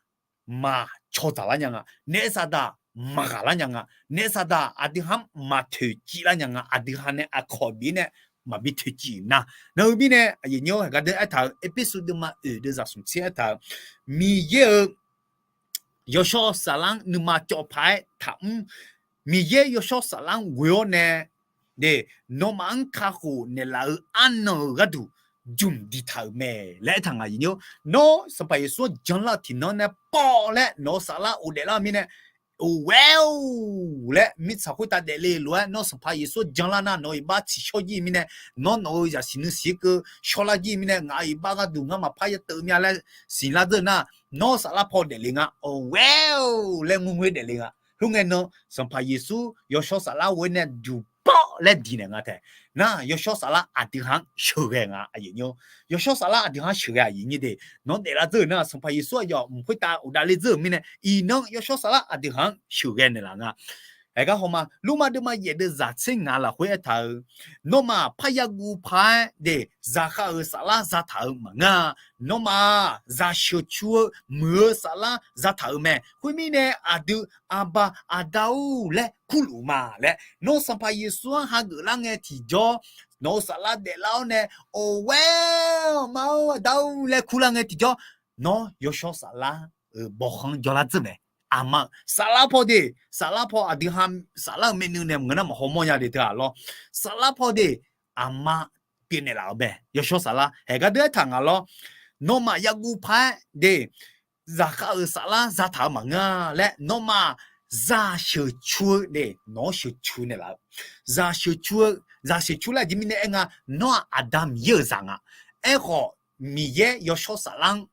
maqcaw dzaqlar nya nga. Naef-eu saqdaq maqghaqlar nya nga. Naef-eu saqdaq aqdui ha-anr maqtoeqciv lar nya nga. Aqdui ha nae aqkawq bif nae maqbi toeqciv nar. Nar-eu mirnae aqyuif nyir-awr, haiq gar deuq aertaq-euq Erpersu deuvma oeq deuvzaq smq tser aertaq-euq, Miqyaer-euq yawshawr saflar-anr nuima cawv paq-aer taqmr. Miqyaer yawshawr saflar-anr ghoe-awr nae de, nawmaf-anr kakhof naeqlaf-eu arnan-euq gharduq jmq diq taq-euq mae laer aertaq nga. Aqyuif nyir-awr, nawr Sanqpaq Yeqsur-anr janlar-eu tiqnan nae pawv laer nawq-eu saflar ghofdaef lar-eu mirnae, oqghae-or laer mirtsaq khoertav daefle lof-aer nawr Sanqpaq Yeqsur-anr janlar nar, nawq-euq iqbax tsiqshawr jir mirnae, nawr nawq-euq zaqsiq nuisiq keuv shawrlar jir mirnae, ngaq-euq iqbax gharduq ngar maqpar ya teuv mya laer siqlar dzeur nar, nawr saflar paw daefle nga. Oqghae-or laer ngoerngoer daefle nga. Khoerngae nan Sanqpaq Yeqsur yawshawr saflar ghoe-awr nae duqpawr laer diq naeq nga taef. Nar yawshawr saflar aqdui ha-anr sheuqghae nga. Aqyuif nyir-awr, yawshawr saflar aqdui ha-anr sheuqghae. Aqyuif nyir de, nawr daeflar dzeur-euq nar, Sanqpaq Yeqsur aqyawf mq khoertav ghofdaef le dzeur-euq mirnae, iqnan yawshawr saflar aqdui ha-anr sheuqghae naeqlaf nga. Aergar hawma, Lormav deuvma yaef deuvzaq tser ngaq lafkhoer aertaq-euq, nawmaf parya guv paq-aer de, zaqkhav-euq saflar zataq-euq maqngeur-a. Nawmaf-aq, zaq sheuqcu-eu muiq-eu saflar zataq-euq mae. Khoermirnae, aqdui, Aqba, Aqda-or laer kurluf ma laer, nawr Sanqpaq Yeqsur-anr hageuf lar ngae tiqjawr, nawq-euq saflar daeflar-awr nae, oqghae-or, ma-or, Aqda-or laer kurlar ngae tiqjawr, nawr yawshawr saflar-euq bawkhanr jawrlar dzeur mae. Aqma-eu saflar paw de, saflar paw aqdui ha saflar-euq myavnuiv nae maqngeur nar maqhaw mawrnya de teu-aq lawr. Saflar paw de, aqma pyeufnaeq laf-euq mae. Yawshawr saflar haeq gar deuq aertaq nga lawr. Nawmaf yaguv paq-aer de, zaqkhav-euq saflar zataq-eu maqngeur-a laer, nawmaf zaq sheuqcu-eu de, nawq-anr sheuqcu naeqlaf-eu. Zaq sheuqcu-eu, zaq sheuqcu laer aqjeq mirnae aer nga, nawr-aq Aqda Miqyaer-euq zaq nga. Aerkhawf, Miqyaer yawshawr saflar-anr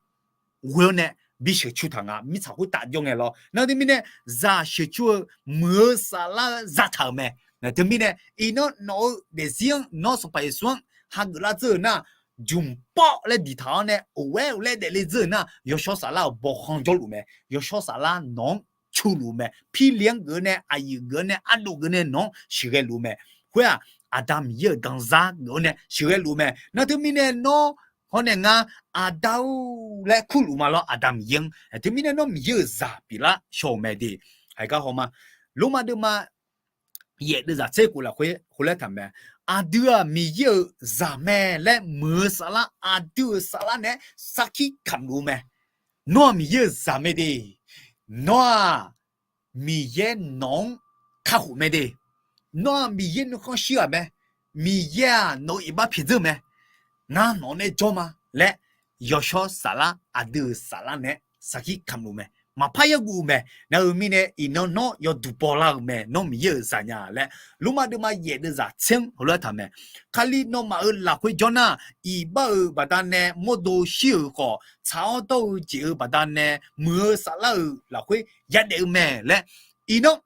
ghoe-awr nae bi sheuqcu taq nga. Mirtsaq khoertav jawr ngae lawr. Nar teumirnae, zaq sheuqcu-eu muiq-eu saflar zataq-euq mae. Nar teumirnae, iqnan nawq-eu daefzir-anr nawr Sanqpaq Yeqsur-anr hageuf lar dzeur-euq nar, jmq pawv laer diqtaq-awr nae, oqghae-or laer daefle dzeur-euq nar, yawshawr saflar-euq bawkhanr jawrluf mae. Yawshawr saflar nawq-anr culuf mae. Pirle-anr geuf-awr nae, aqyuif geuf-awr nae, ardov geuf nae nawq-anr sheuqghae luf mae. Khoer-aq, Aqda Miqyaer-euq danzar geuf-awr nae sheuqghae luf mae. Nar teumirnae nawr hawr nae ngar Aqda-or laer kurluf ma lawr, Aqda Miqyaer-anr. Teumirnae nawr Miqyaer-euq zaq pyeuflar shaw-euq mae de. Haeq gar hawma, Lormav deuvma yaef deuvzaq tser khof lafkhoer khoerlaer taq mae. Aqdui-aq Miqyaer-euq zaq mae laer muiq-eu saflar, aqdui-euq saflar naeq-aer sarkir kamq luf-eu mae. Nawr-aq Miqyaer-euq zaq mae de. Nawr-aq Miqyaer nawq-anr kakhof mae de. Nawr-aq Miqyaer nuikhanr shir ghaq mae. Miqyaer-aq nawq-eu iqbax pyaeq dzeur mae. Ngar nawq-anr nae jawr ma laer, yawshawr saflar aqdui-euq saflar naeq-aer sarkir kamq luf mae. Maqpar yaguv-eu mae. Nar-eu mirnae iqnan nawr yawduq bawlar-eu mae. Nawr Miqyaer-euq zaq nya laer, Lormav deuvma yaef deuvzaq tser-anr heulof-aer taq mae. Kali nawmaf-euq lafkhoer jawr nar, iqbax-euq baqdanae mawrdo shir-euq khawf, tsaq-awr dawr-eu jeq-euq baqdanae muiq-eu saflar-euq lafkhoer yadaef-eu mae laer, iqnan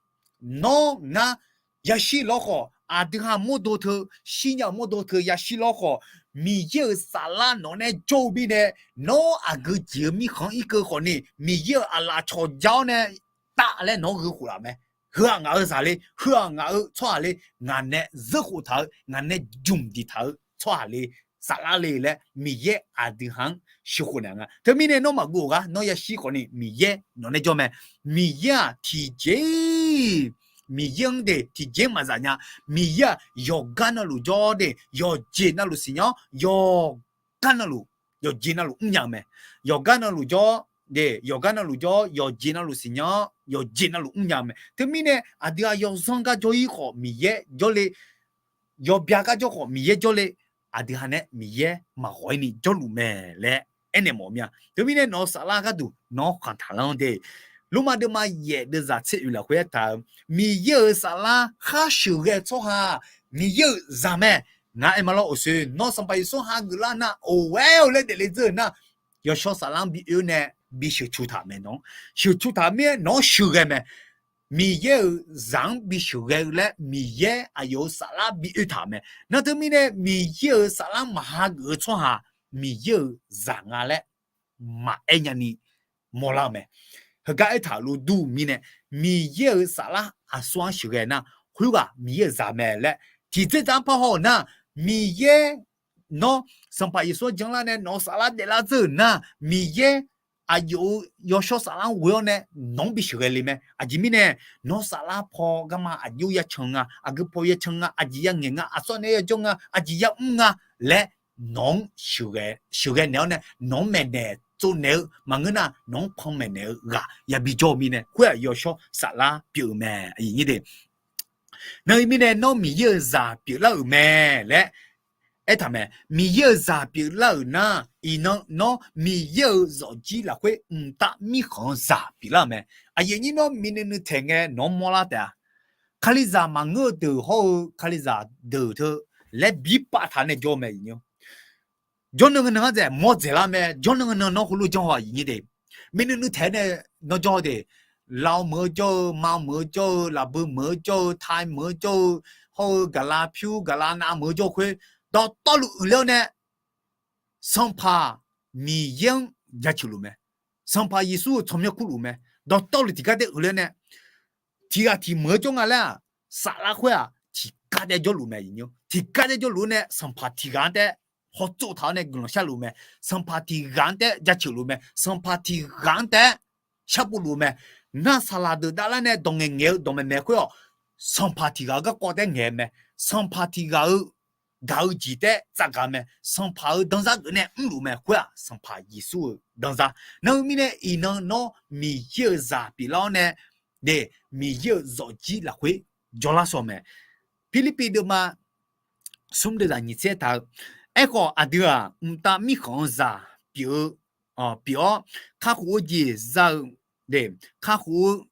nawr ngar yashir lawr khawf, aqdui ha mawrdo teu, shirnya-eu mawrdo teu yashir lawr khawf, Miqyaer-euq saflar nawq nae jawr-eu mirnae, nawr aqgeu jeq-eu mirkhanq-anr irkeuv khawfni, Miqyaer-euq aqlaf cawq ja-awr nae taf laer nawq-anr gheukhof laf mae. Heu-aq ngaq-euq zaq le, heu-aq ngaq-euq tsawrhaq le, ngaq nae zeurkhof taq-eu, ngaq nae jmq diq taq-eu tsawrhaq le, saflar le laer Miqyaer aqdui ha-anr sheuqkhof naeq nga. Teumirnae nawr maqguv-euq gar nawr yashir khawfni Miqyaer nawq nae jawr mae. Miqyaer-aq tiqjeq-ir, Miqyaer-anr de tiqjeq-ir maqzaf nya. Miqyaer-aq yawqgar navluf jawr de, yawqjeq navluf siqnya-awr, yawqgar navluf, yawqjeq navluf mrnya-eu mae. Yawqgar navluf jawr de, yawqgar navluf jawr-awr, yawqjeq navluf siqnya-awr, yawqjeq navluf mrnya-eu mae. Teumirnae aqdui-aq yawzanr gar jawr-ir khawf Miqyaer jawrle, yawbya gar jawr khawf Miqyaer jawrle, aqdui ha nae Miqyaer maqghawq-ir ni jawrluf mae laer aernaeq mawf mir-a. Teumirnae nawq-eu saflar gharduq nawr khanq taq lanr de. Lormav deuvma yaef deuvzaq tser oeq lafkhoer aertaq-eu, Miqyaer-euq saflar khar sheuqghae-eu tsawrhaq, Miqyaer-euq zaq mae. Ngar aer ma lawr, uqshoe nawr Sanqpaq Yeqsur hageuf lar nar, oqghae-or laer daefle dzeur-euq nar, yawshawr saflar-anr bi oe-awr nae bi sheuqcu taq mae nawq-anr. Sheuqcu taq mir-aer nawq-anr sheuqghae mae. Miqyaer-euq zaq-anr bi sheuqghae-eu laer Miqyaer aqyawf-euq saflar bi oe taq-euq mae. Nar teumirnae Miqyaer-euq saflar maqha geuf-eu tsawrhaq Miqyaer-euq zaq nga laer maqaer nyani mawrlar-eu mae. Heugar aertaq-euq lof dur-eu mirnae, Miqyaer-euq saflar aqsur-anr sheuqghae nar, khoerghaq Miqyaer-euq zaq mae laer tiqdzer dzar-anr parhaw-euq nar, Miqyaer nawr Sanqpaq Yeqsur-anr janlar nae nawq-euq saflar daeflar dzeur-euq nar, Miqyaer aqyawf-euq yawshawr saflar-anr ghoe-awr nae nawq-anr bi sheuqghae le mae. Aqjeq mirnae, nawr saflar paw garma aqjox yacan nga, aqgeu paw yacan nga, aqjeq yangaeq nga, aqsur nae yajawr nga, aqjeq yamr nga laer nawq-anr sheuqghae naeq-awr nae nawq-anr maeqnaeq tsovnaeq-eu maqngeur nar, nawq-anr panmaeq naeq-eu ghaq yabi jawr-eu mirnae, khoer-aq yawshawr saflar pyeuf-eu mae. Aqyuif nyir de, nar-eu mirnae nawr Miqyaer-euq zaq pyeuflar-euq mae laer aertaq mae. Miqyaer-euq zaq pyeuflar-euq nar, iqnan nawr Miqyaer-euq zawqjir lafkhoer mqtav mirkhanq-eu zaq pyeuflar-euq mae. Aqyuif nyir nawr miqnuiv taeq ngae nawq-anr mawrlar taef-a. Kalizaq maqngeur-eu deuq hawr-eu kalizaq deuq teu laer birpav taq nae jawr-eu mae. Jawrnan nan ngar dzaeq mawr dzaeqlar mae. Jawrnan nan nawr heulof janr haw aqyuif nyir de, miqnuiv nuiv taeq nae nawr jawr de, Lao meuq-eu jawr-eu, Ma meuq-eu jawr-eu, Lafbui meuq-eu jawr-eu, Tai meuq-eu jawr-eu, hawr-eu gaqlav pyur gaqlav nav meuq-eu jawr-eu khoer dawqtawvluf uiqler-awr nae Sanqpaq Miqyaer-anr jaceuq luf mae. Sanqpaq Yeqsur-euq tsawrmyanr kurluf mae. Dawqtawvluf tiqgar taef uiqler nae tiqghaq tiq meuq-eu jawr nga laer-aq, saflar khoer-aq tiqgar taef jawrluf mae. Tiqgar taef jawrluf-awr nae Sanqpaq tiqghaq-anr taef hawtsov taq-awr nae guiqlanq sharluf mae. Sanqpaq tiqghaq-anr taef jaceuq luf mae. Sanqpaq tiqghaq-anr taef sharpov luf mae. Nar saqlaq deuq davlar nae dawq ngaeqngaeq-eu dawqmaeq maeq khoer-awq, Sanqpaq tiqghaq-eu garkawv taef ngaeq mae. Sanqpaq tiqghaq-eu gaq-eu jeq taef tsafgaq mae. Sanqpaq-euq danzar geuf nae mrluf mae. Khoer-aq Sanqpaq Yeqsur-euq danzar. Nar-eu mirnae iqnan nawr Miqyaer-euq zaq pyeuflar-awr nae de, Miqyaer-euq zawqjir lafkhoer jawrlar sawq mae. Pirlirpiv deuvma smr deuv zaq nyiq tser aertaq-eu, Aerkhawf aqdui-aq mqtav mirkhanq-eu zaq pyeuf-eu pyeuf-awr, kakhof-eu jeq za-eu de, kakhof-eu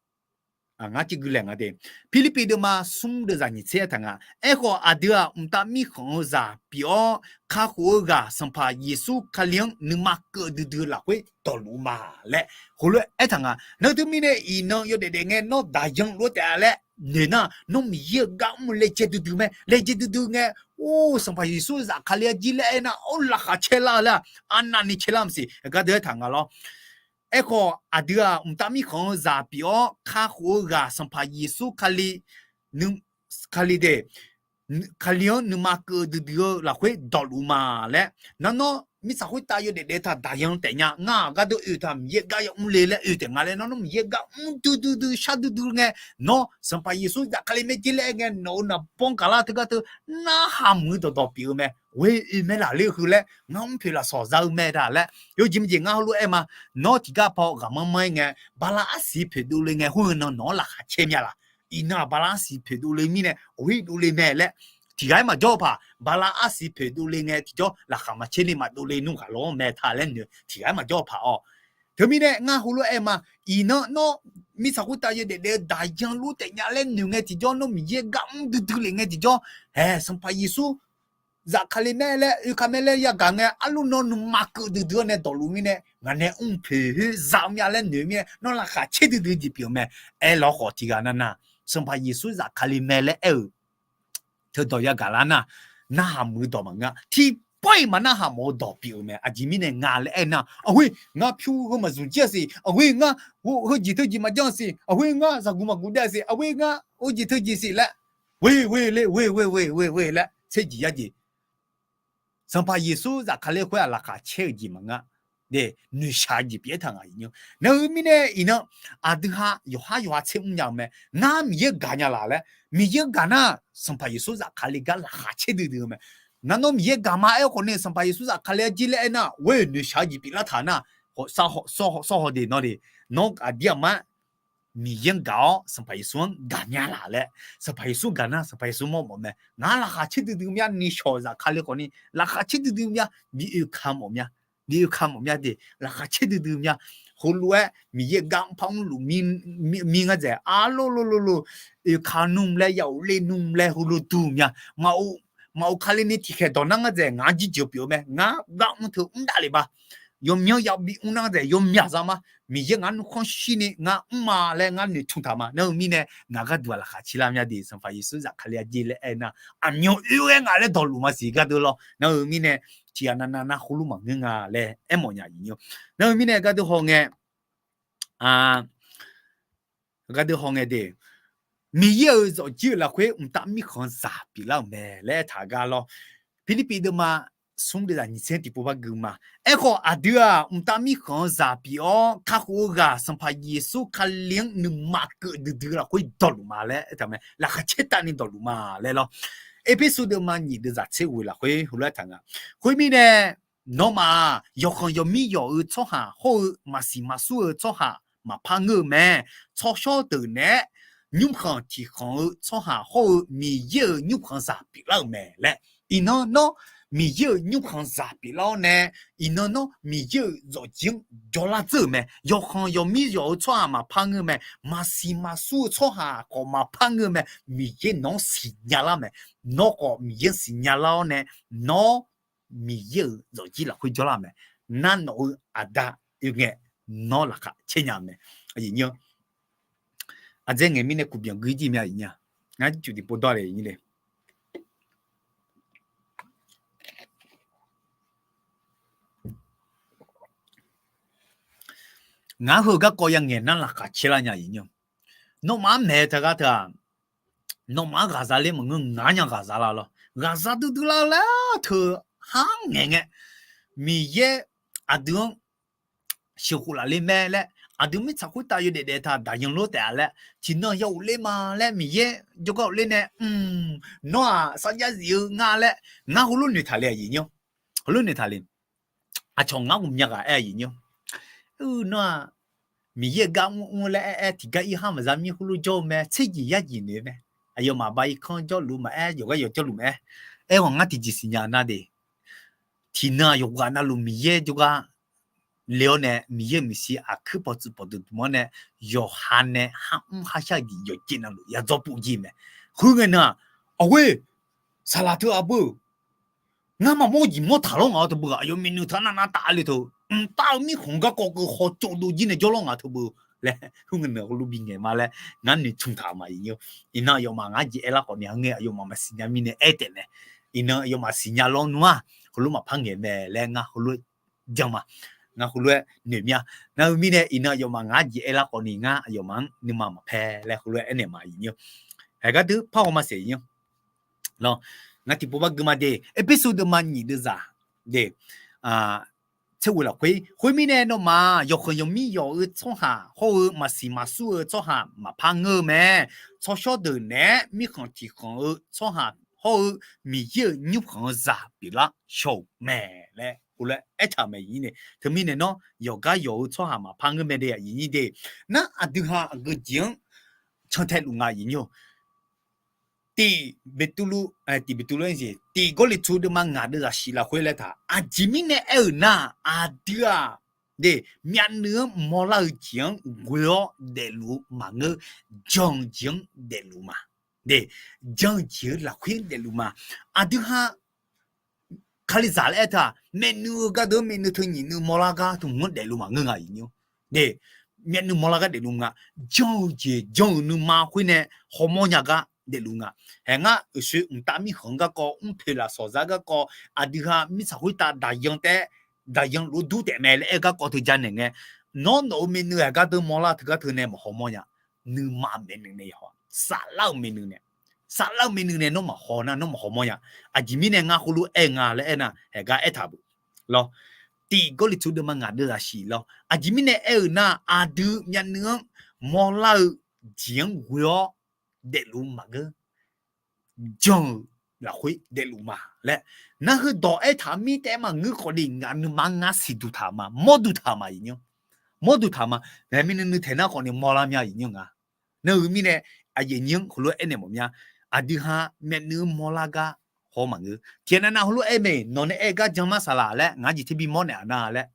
ngar civ gui laeq nga de. Pirlirpiv deuvma smr deuv zaq nyiq tser aertaq nga. Aerkhawf aqdui-aq mqtav mirkhanq-eu zaq pyeuf-awr, kakhof-eu ghaq Sanqpaq Yeqsur Kali-anr nuima keuv duidui-eu lafkhoer dawqluf ma laer heulof-aer aertaq nga. Nar teumirnae iqnan yawdaef daef ngae nawr daqyan lof-aer taef-a laer noeq nar, nawr Miqyaer-euq gar mr laejae duidui mae. Laejae duidui ngae, or Sanqpaq Yeqsur zafkale-a jir laer aernar, or laqkhaq caerlar-eu laer-aq, arnavni caerlar maqsiq. Aqgar deuq aertaq nga lawr. Aerkhawf aqdui-aq mqtav mirkhanq-eu zaq pyeuf-awr, kakhof-eu ghaq Sanqpaq Yeqsur Kali, Kali de, Kali-anr nuima keuv duidui-eu lafkhoer dawqluf ma laer, nar nawr mirtsaq khoertav yawdaef daef taq daqyan taef nya. Ngar-aq gardeuv oe taq Miqyaer gar yamr le laer oe taef nga laer, nar nawr Miqyaer gar mr duidui dui shar duidui ngae, nawr Sanqpaq Yeqsur zafkale mae jir laer aer ngae, nawq-euq naqbawr gaqlar teugar teu narhaq muiq-eu dawqdawq pyeuf-eu mae. Ghoe oe mae laqler heu laer ngar mr poeq lafsawq za-eu mae da laer, yawjeq maqjeq ngar heulof-aer ma. Nawr tiqgar paw ghaqmanr manr-aer ngae, bala arsiq poeqdov le ngae, khoer-eu nan nawq-anr laqkhaq caer mya laq? Iqnan-aq bala arsiq poeqdov le mirnae ghaq-ir dovle mae laer, tiqghaq-aer maqjawr-eu paq, bala arsiq poeqdov le ngae tiqjawr laqkhaq maqcaer ni maqdov le nmr ghaq lawr mae ta laer noeq tiqghaq-aer maqjawr-eu paq-awq. Teumirnae ngar heulof-aer ma. Iqnan nawr mirtsaq khoertav yawdaef daef-eu daqyan lof taef nya laer noeq ngae tiqjawr, nawr Miqyaer gar mr duidui lef ngae tiqjawr, ae Sanqpaq Yeqsur zafkale mae laer oeka mae laer yagaq ngae, arluf nawr nuima keuv duidui-awr nae dawqluf mirnae ngaq nae mr poeq khoer za-eu mya laer noeq mirnae, nawr laqkhaq caer duidui jeq pyeuf-eu mae. Aerlawr khawf tiqghaq navnav, Sanqpaq Yeqsur zafkale mae laer aer-euq teudawq yagaq lar nar, narhaq muiq-eu dawq maqngeur-a. Tiqpawf-iq maqnarhaq mawf-eu dawq pyeuf-eu mae. Aqjeq mirnae nga laer aernar, aqghoer ngar pyur heu maqzmq jir-a siq, aqghoer ngar heujeq teujeq maqjanr-a siq, aqghoer ngar zaqguq maqguq daef-a siq, aqghoer ngar heujeq teujeq siq laer, ghoe ghoe le ghoe ghoe ghoe ghoe laer tserjeq yarjeq Sanqpaq Yeqsur zafkale khoer-aq laqkhaq caer-eu jeq maqngeur. Noeqshaq-eu jeq pyeuf-aer taq ngaq-iq nymr. Nar-eu mirnae iqnan aqdui ha yawqhar yawqha tser mrnya-eu mae. Ngar Miqyaer gaqnya laq laer, Miqyaer gaq nar Sanqpaq Yeqsur zafkale gar laqkhaq caer duidui-eu mae. Nar nawr Miqyaer gaq ma aer-eu khawf ni, Sanqpaq Yeqsur zafkale-a jir laer aernar, ghoe noeqshaq-eu jeq pyeuflar taq nar, sawr haw de nawr de, nawr aqdir aqmar Miqyaer-anr gaq-awr Sanqpaq Yeqsur-anr gaqnya laq laer, Sanqpaq Yeqsur gaq nar Sanqpaq Yeqsur mawr mawf mae. Ngar laqkhaq caer duidui mya ni shawq zafkale khawf ni, laqkhaq caer duidui mya, bi oeka mawf mya, bi oeka mawf mya de, laqkhaq caer duidui mya. Heulof-aer Miqyaer gar mr par mrluf mir ngar dzaeq, arlor lor lor lor, oeka nmr laer, ya of le nmr laer heulof duq mya. Maqof kali ni tiqkhaeq dawq nar ngar dzaeq, ngaq-anr jirjeuq pyeuf-eu mae. Ngar gar mr teu mr dav lef ba. yawmyanr yabi mr nar daef yawmyaq za ma. Miqyaer ngaq-anr nuikhanr shirni ngar mr ma laer ngar noeqtmq taq ma. Nar-eu mirnae ngaq gharduq-aq laqkhaq caer lar mya de. Sanqpaq Yeqsur zafkale-a jeq laer aernar, aqmyan oe-aer nga laer dawqluf maqsiq gharduq lawr. Nar-eu mirnae tiqghaq navnav nar khoerlof maqngeur nga laer aermawf nya aqyuif nymr. Nar-eu mirnae gharduq hawngae, gharduq hawngae de, Miqyaer-euq zawqjir-euq lafkhoer mqtav mirkhanq zaq pyeuflar-euq mae laer aertaq gar lawr. Pirlirpiv deuvma smr deuvzaq nyiq tser tiqpov bar gui ma. Aerkhawf aqdui-aq mqtav mirkhanq zaq pyeuf-awr kakhof-eu ghaq Sanqpaq Yeqsur Kali-anr nuima keuv duidui lafkhoer dawqluf ma laer aertaq mae. Laqkhaq caer tavni dawqluf ma laer lawr. Erpersu deuvma nyiq deuvzaq tser ghoeq lafkhoer heulof-aer taq nga. Khoermirnae, nawmaf-aq yawqkhanq yawqmir yawq-eu tsawrhaq hawr-eu maqsiq maqsur-eu tsawrhaq maqpar ngeur-eu mae. Tsawrshawr deuq naeq-aer nymrkhanq tiqkhanq-eu tsawrhaq hawr-eu Miqyaer-euq nymrkhanq zaq pyeuflar-euq mae laer. Iqnan nawr Miqyaer-euq nymrkhanq zaq pyeuflar-awr nae, iqnan nawr Miqyaer-euq zawqjir-anr jawrlar dzeur-euq mae. Yawqkhanq yawqmir yawq-eu tsawrhaq maqpar ngeur mae. Maqsiq maqsur-eu tsawrhaq khawf maqpar ngeur-eu mae. Miqyaer nawq-anr siqnya lar mae. Nawr khawf Miqyaer-anr siqnya lar-awr nae, nawr Miqyaer-euq zawqjir lafkhoer jawrlar-euq mae. Nar nawq-eu aqda oe ngae, nawr laqkhaq caer nya-eu mae. Aqdzae ngaeq mirnae kuqbyanq gui jir mya aqyuif nymr-a. Ngar jircuf tiqpov dawr le nymr le. Ngaq-anr heu garkawv ya ngaeq nar laqkhaq caer lar nya aqyuif nymr. Nawmaf-anr maeq-eu teugar teu-aq, nawmaf-anr ghaqza ler maqngeur, ngaq-anr nya ghaqza lar lawr. Ghaqza duidui lar laer teu har ngaeq ngae, Miqyaer aqdui-anr sheuqkhof laf ler mae laer, aqdui mirtsaq khoertav yawdaef daef taq daqyan lor taef-a laer, tiqnan ya ghofler ma laer Miqyaer jawrgar ghofler nae, nawr-aq sarjax zif-eu nga laer, ngar heulof noeqtaq le aqyuif nymr. Heulof noeqtaq le. Aqcawq ngar ghawqmya ghaq aer aqyuif nymr. Nawr-aq Miqyaer-euq gar mr mr laer aer aer tiqgar ir har maqza mir khoerlof jawr-eu mae, tserjeq yarjeq noeq-eu mae. Aqyawfmaf ba irkanr jawrluf maqaer, yawqgar yawq jawrluf maqaer. Aerkhawf ngar tiqjeq siqnya nar de, tiqnan yawqghaq navluf Miqyaer jawrgar le-awr nae, Miqyaer-euq maeqshi aqkuir pawqtsuif pawqdmq dmq-awr nae, yawqha nae har mr har shar-eu jeq yawqjeq navluf ya dzawr pov jir mae. Khoerngae nan-aq, aqghoer, saqlaq teu aqbur-eu, ngar maqmawr jeq mawr taq lawr ngaq-awr teu beu-aq, aqyawf myavnuiv teu nar nar taf le teu, mqtav-eu mirkhanq garkawv keuv hawtsov dov jir nae jawrlawr ngaq teu beu laer, khoerngae nan heulof bingaeq ma laer ngar noeqtmq taq ma aqyuif nymr. Iqnan aqyawfmaf ngar jeq aerlar khawf ni, ngar aer aqyawfmaf maqsiq nya mirnae aer taef mae. Iqnan aqyawfmaf siqnya lawr nmr-aq, heulof maqpar ngaeq mae laer ngar heulof jan ma. Ngar heulof-aer noeq mir-a. Nar-eu mirnae iqnan aqyawfmaf ngar jeq aerlar khawf ni, ngar aqyawfmaf-anr nuima maqpae laer heulof-aer aernaeq ma aqyuif nymr. Haeq gharduq par haw ma saef nymr. Lawr, ngar tiqpov bar gui ma de, Erpersu deuvma nyiq deuvzaq de, tser ghoeq lafkhoer, khoermirnae nawmaf yawqkhanq yawqmir yawq-eu tsawrhaq hawr-eu maqsiq maqsur-eu tsawrhaq maqpar ngeur-eu mae. Tsawrshawr deuq naeq-aer mirkhanq tiqkhanq-eu tsawrhaq hawr-eu Miqyaer-euq nymrkhanq-eu zaq pyeuflar shaw-euq mae laer heulof-aer aertaq-euq mae aqyuif nymr de. Teumirnae nawr yawqgar yawq-eu tsawrhaq maqpar ngeur mae de aqyuif nymr de. Nar aqdui ha aqgeu jeq-anr cantae luf nga aqyuif nymr. Tiq Beqtuvluv, tiq Beqtuvluv-anr jeq, tiq Gawrliqtu deuvma ngaq deuvzaq shif lafkhoer laer taq, aqjeq mirnae aer-euq nar, aqdui-aq, de, myavnuiv-anr mawrlar-eu jeq-anr ghoe-awr daefluf-eu maqngeur, jan-eu jeq-anr daefluf ma. De, jan-eu jeq-eu lafkhoer daefluf ma. Aqdui ha Kalizaq laer aer teu-aq, myavnuiv-eu gardeuv-anr myavnuiv teu nyiq nuiv mawrlar gar teu hmq-anr daefluf maqngeur nga aqyuif nymr. De, myavnuiv mawrlar gar daefluf nga. Jan-eu jeq jan-euq nuima khoer nae hawmawr nya gar daefluf nga. Haeq ngar uqshoe mqtav mirkhanq garkawv, mrpoeq lafsawq zar garkawv, aqdui ha mirtsaq khoertav daqyan taef-aer, daqyan lof dur taef mae laer aer garkawv teu janaeq ngae, nawr nawq-euq myavnuiv-aq gardeuv mawrlar teugar teu nae maqhaw mawr nya. Nuima myavnuiv nae ya haw-a. Saflar-euq myavnuiv nae, saflar-eu myavnuiv nae nawr maqhaw nar, nawr maqhaw mawr nya. Aqjeq mirnae ngar heulof-aer nga laer aernar, haeq gar aertaq beu lawr. Tiq Gawrliqtu deuvma ngaq deuvzaq shif lawr. Aqjeq mirnae aer-euq nar, aqdui myavnuiv-anr mawrlar-eu jeq-anr ghoe-awr daefluf maqngeur, jan-euq lafkhoer daefluf ma laer, nar heudawq aertaq mir taef-aer maqngeur khawf ni, ngaq nuima ngar siqduq taq ma, mawrduq taq ma aqyuif nymr. Mawrduq taq ma. Naeq myavnuiv nuiv taeq nar khawf ni mawrlar mya aqyuif nymr nga. Nar-eu mirnae, aqyuif nymr heulof-aer aernaeq mawf mya. Aqdui ha myavnuiv-anr mawrlar gar haw maqngeur. Tiqnav nav heulof-aer mae, nawq nae aer gar jan mar saqlaq laer, ngaq jeq ter bimawr naeqlaf nar laer.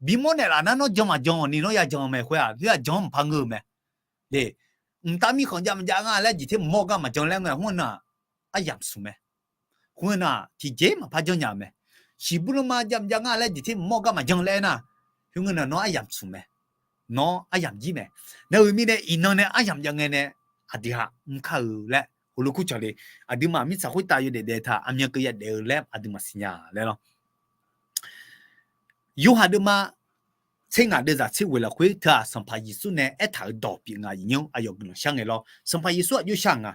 Bimawr naeqlaf nar nawr jan maqjan-awq ni nawr ya jan-eu mae khoer-aq, khoer-aq jan maqpar ngeur-eu mae. De, mqtav mirkhanq jav maqjav nga laer jeq ter maqmawr gar maqjan laer ngae, khoer nar-aq, aryamq smq mae. Khoer nar-aq tiqjeq maqpar janrnya-eu mae. shiqbuir lanma jav mqjav nga laer jeq ter mq mawr gar maqjan laer aernar, khoerngae na nawr aryamq tsmq mae. Nawr aryamq jir mae. Nar-euq mirnae iqnan nae aryamq jav ngae nae aqdui ha mrkar-eu laer heulof kur cawq le. Aqduimaf mirtsaq khoertav yawdaef daef taq aqmyan keuv yadaef-eu laer aqduimaf siqnya laer lawr. Yorhaq deuvma tser ngaq deuvzaq tser ghoeq lafkhoer teu-aq, Sanqpaq Yeqsur nae aertaq-euq dawq pyeuf nga. Iqnymr aqyawf guiqlanq shar ngae lawr. Sanqpaq Yeqsur aqjox shar nga,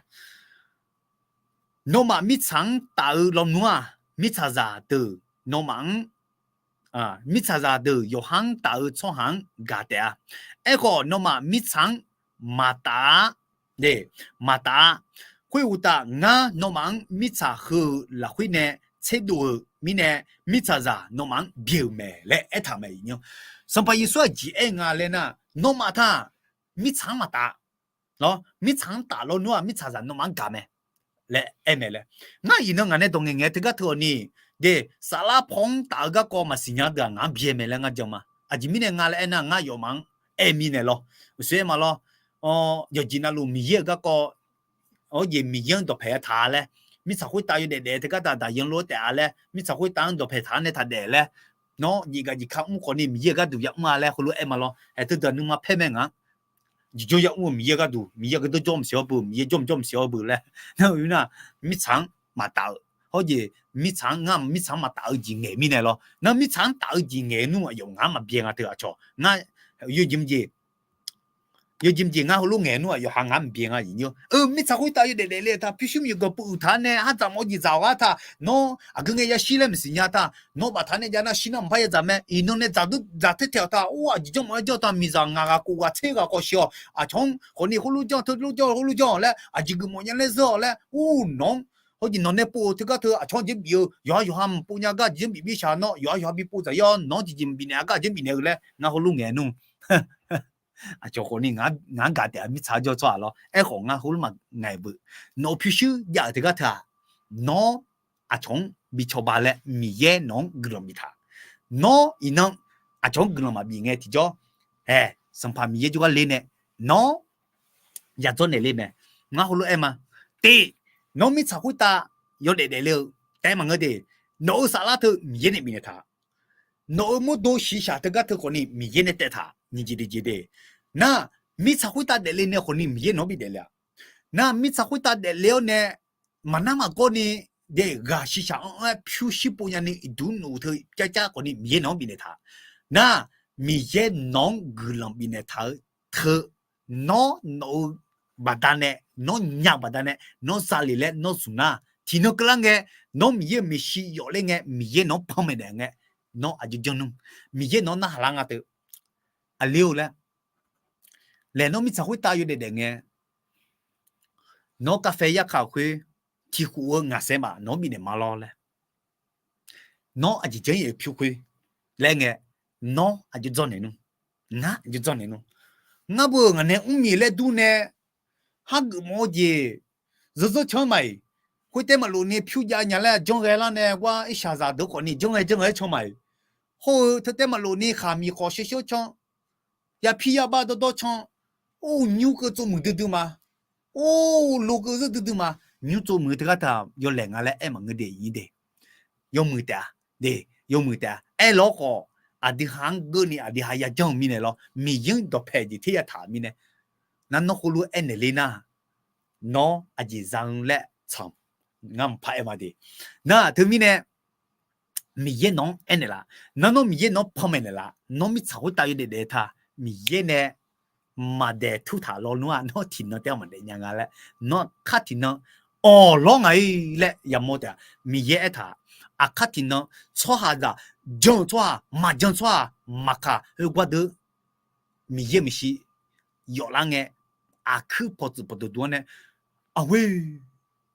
nawmaf mirtsaq-anr taf-eu lawnmr-aq, mirtsaqzaq deuq nawmaf-anr, mirtsaqzaq deuq yawqha-anr taf-eu tsawrhaq-anr gaq taef-a. Aerkhawf, nawmaf mirtsaq-anr maqtaf-a, maqtaf-a. Khoeruqtaf, ngar nawmaf-anr mirtsaq heu-euq lafkhoer nae tserdov-euq mirnae, mirtsaqzaq nawmaf-anr byae-euq mae laer aertaq mae. Iqnymr Sanqpaq Yeqsur aqjeq aer nga laer nar, nawmaf taq mirtsaq-anr maqtaf lawr, mirtsaq-anr taf lawnmr-aq, mirtsaqzaq nawmaf-anr gaq mae laer aer mae laer. Ngar iqnan ngaq nae dawq ngaeqngaeq teugar teu-awq ni, de, saflar paw-anr taf-eu garkawv maqsiq nya deuq-aq ngaq-anr byae mae laer ngar jan ma. Aqjeq mirnae nga laer aernar, ngar yawfmaf-anr aer mirnae lawr. Uqshoe aer ma lawr. Yawqjeq navluf Miqyaer-euq garkawv, hawr jeq Miqyaer-anr dawqpaeq yataq-a laer, mirtsaq khoertav yawdaef daef teugar taq daqyan lof-aer taef-a laer, mirtsaq khoertav-anr dawqpaeq taq-anr nae taq daef laer, nawr jeq gaq jeq ka mr khawf ni Miqyaer-euq gharduq yamr-a laer heulof-aer ma lawr. Haeq teudeuq nuima paer mae ngaq-anr. Jeqjawr yamr-eu Miqyaer gharduq, Miqyaer gardeur jawr maqsiq-awr beu, Miqyaer jawr maqjawr maqsiq-awr beu laer. Nar-euq mirnae, mirtsaq-anr maqtaf-euq, hawr jeq mirtsaq-anr ngar mirtsaq-anr maqtaf-eu jeq ngaeq mirnae lawr. Nar mirtsaq-anr taf-eu jeq ngaeq nmr aqyawf ngaq-anr maqbyae nga teu aqcawq. Ngar yawjeq mqjeq, yawjeq mqjeq ngar heulof ngaeq nmr-aq yawqha ngaq-anr maqbyae nga. Iqnymr mirtsaq khoertav yawdaef daefle-eu taq pyurshuir myawqganq puq uiq taq-a nae har dzaq mawf-eu jeq dzaq-awq gar taq, nawr aqgeu ngae yashir laer maqsiq nya taq, nawr baftaq nae jav nar shir nar maqpar ya dzaq mae. Iqnan nae dzaq dzaq taer taeq-awq taq, or, aqjeq janr mawf-aer jawr taq, miqzaq ngaq ghaq kof ghaq tser ghaq khawf sheuq-awq. Aqcawq-anr khawf ni khoerlof janr-awq, teulof janr-awq, khoerlof janr-awq laer aqjeq geufmawf nya laer zeur-awq laer, or, nawq-anr, hawr jeq nawq nae pov-eu teugar teu aqcawq-anr jeq bif-eu, yawqha yawqha maqpov nya gar jeq janr bif bishaq nawr, yawqha yawqha bipov dzaq-ir-awr nawq-anr tiqjeq maqbif naeq-a gar jeq bif naeq-eu laer ngar khoerlof ngaeq nmr. Aqcawq khawf ni ngaq-anr gaq taef-a mirtsaq-anr jawr tsawrhaq lawr. Aerkhawf ngar khoerlof maqngaeq beu. Nawq-euq pyurshuir jav-euq teugar teu-aq, nawr aqcawq-anr bi cawba laer Miqyaer nawq-anr guiqlanq biftaq. Nawr iqnan aqcawq-anr guiqlanq maqbif ngae tiqjawr, ae, Sanqpaq Miqyaer jawrgar le nae nawr yadzawr naeq le mae. Ngar heulof-aer ma. Tiq, nawr mirtsaq khoertav yawdaef daefle-eu taef maqngeur de. Nawq-euq saflar teu Miqyaer nae bifnaeq taq. Nawq-euq mawrdo shiqshaq teugar teu khawf ni Miqyaer nae taev taq. Nyiq jeq tiqjeq de. Nar, mirtsaq khoertav daefle nae khawf ni Miqyaer nawq-anr bidaef le-aq. Nar, mirtsaq khoertav daefle-awr nae maqnar maqgawr ni, de, ghaq shiqshaq anr-aer pyurshuir pov nyani iqduq nuf teu carcar khawf ni Miqyaer nawq-anr bifnaeq taq. Nar, Miqyaer nawq-anr guiqlanq bifnaeq taq-eu teu, nawr nawq-eu baqdanae, nawr nya-eu baqdanae nawr zale laer nawr zmq nar, tiqnan keuvlar ngae, nawr Miqyaer-euq maeqshi yawf ler ngae Miqyaer nawq-anr panmaeq naeq ngae, nawr aqjox janr nmr. Miqyaer nawq-anr narhaq lar nga teu. Aqli-or laer, laeq nawr mirtsaq khoertav yawdaef daef ngae, nawr kavfae yarkaq khoer tiq khof-eu ngaq saerbaf nawq-anr bifnaeq ma lawr laer, nawr aqjeq janr-ir-euq pyur khoer laer ngae, nawr aqjox dzawrnaeq nmr. Ngar aqjox dzawrnaeq nmr. Ngar beu-euq ngaq nae mr miq laer dur nae, hargeuf mawf-eu jeq zanrzanr can-anr ma-iq, khoertav maqlof ni pyur jav nya laer janr ghae lar nae gar irshaqzaq deuq khawf ni janr ghae janr ghae-aer can ma-iq, hawr-eu teu tav maqlof ni khaqmiq khawf sheushar can, yapir yabar dawrdawr can, or, nymr keuv tsov muiq duidui ma, or, lo keuv zeur duidui ma. Nymr tsov muiq teugar taq yawlaeq nga laer aer maqngeur de, iqnyir de. Yawmuiq taef-a, de, yawmuiq taef-a. Aerlawr khawf, aqdui ha-anr geur ni aqdui ha yajanr-eu mirnae lawr, Miqyaer-anr dawqpaeq jeq ter yataq-euq mirnae, nar nawr heulof-aer aernaeq ler nar, nawr aqjeq za-eu laer tsaq, ngar mqpar aer ma de. Nar teumirnae, Miqyaer nawq-anr aernaeq laf, nar nawr Miqyaer nawq-anr panmaeq naeq laf, nawr mirtsaq khoertav yawdaef daef taq, Miqyaer nae maqdaef tur taq lawnmr-aq, nawr tiqnan taef-aer maqdaef nya nga laer, nawr aqkar tiqnan awq lawr ngaq-ir laer yamawr taef-a. Miqyaer aertaq, aqkar tiqnan tsawrhaqzaq, jan-eu tsawrhaq, maqjan tsawrhaq, maqkaq, heugar deuq Miqyaer maeqshi yawflar ngae, aqkuir pawqtsuif pawqdmq dmq-anr nae, aqghoer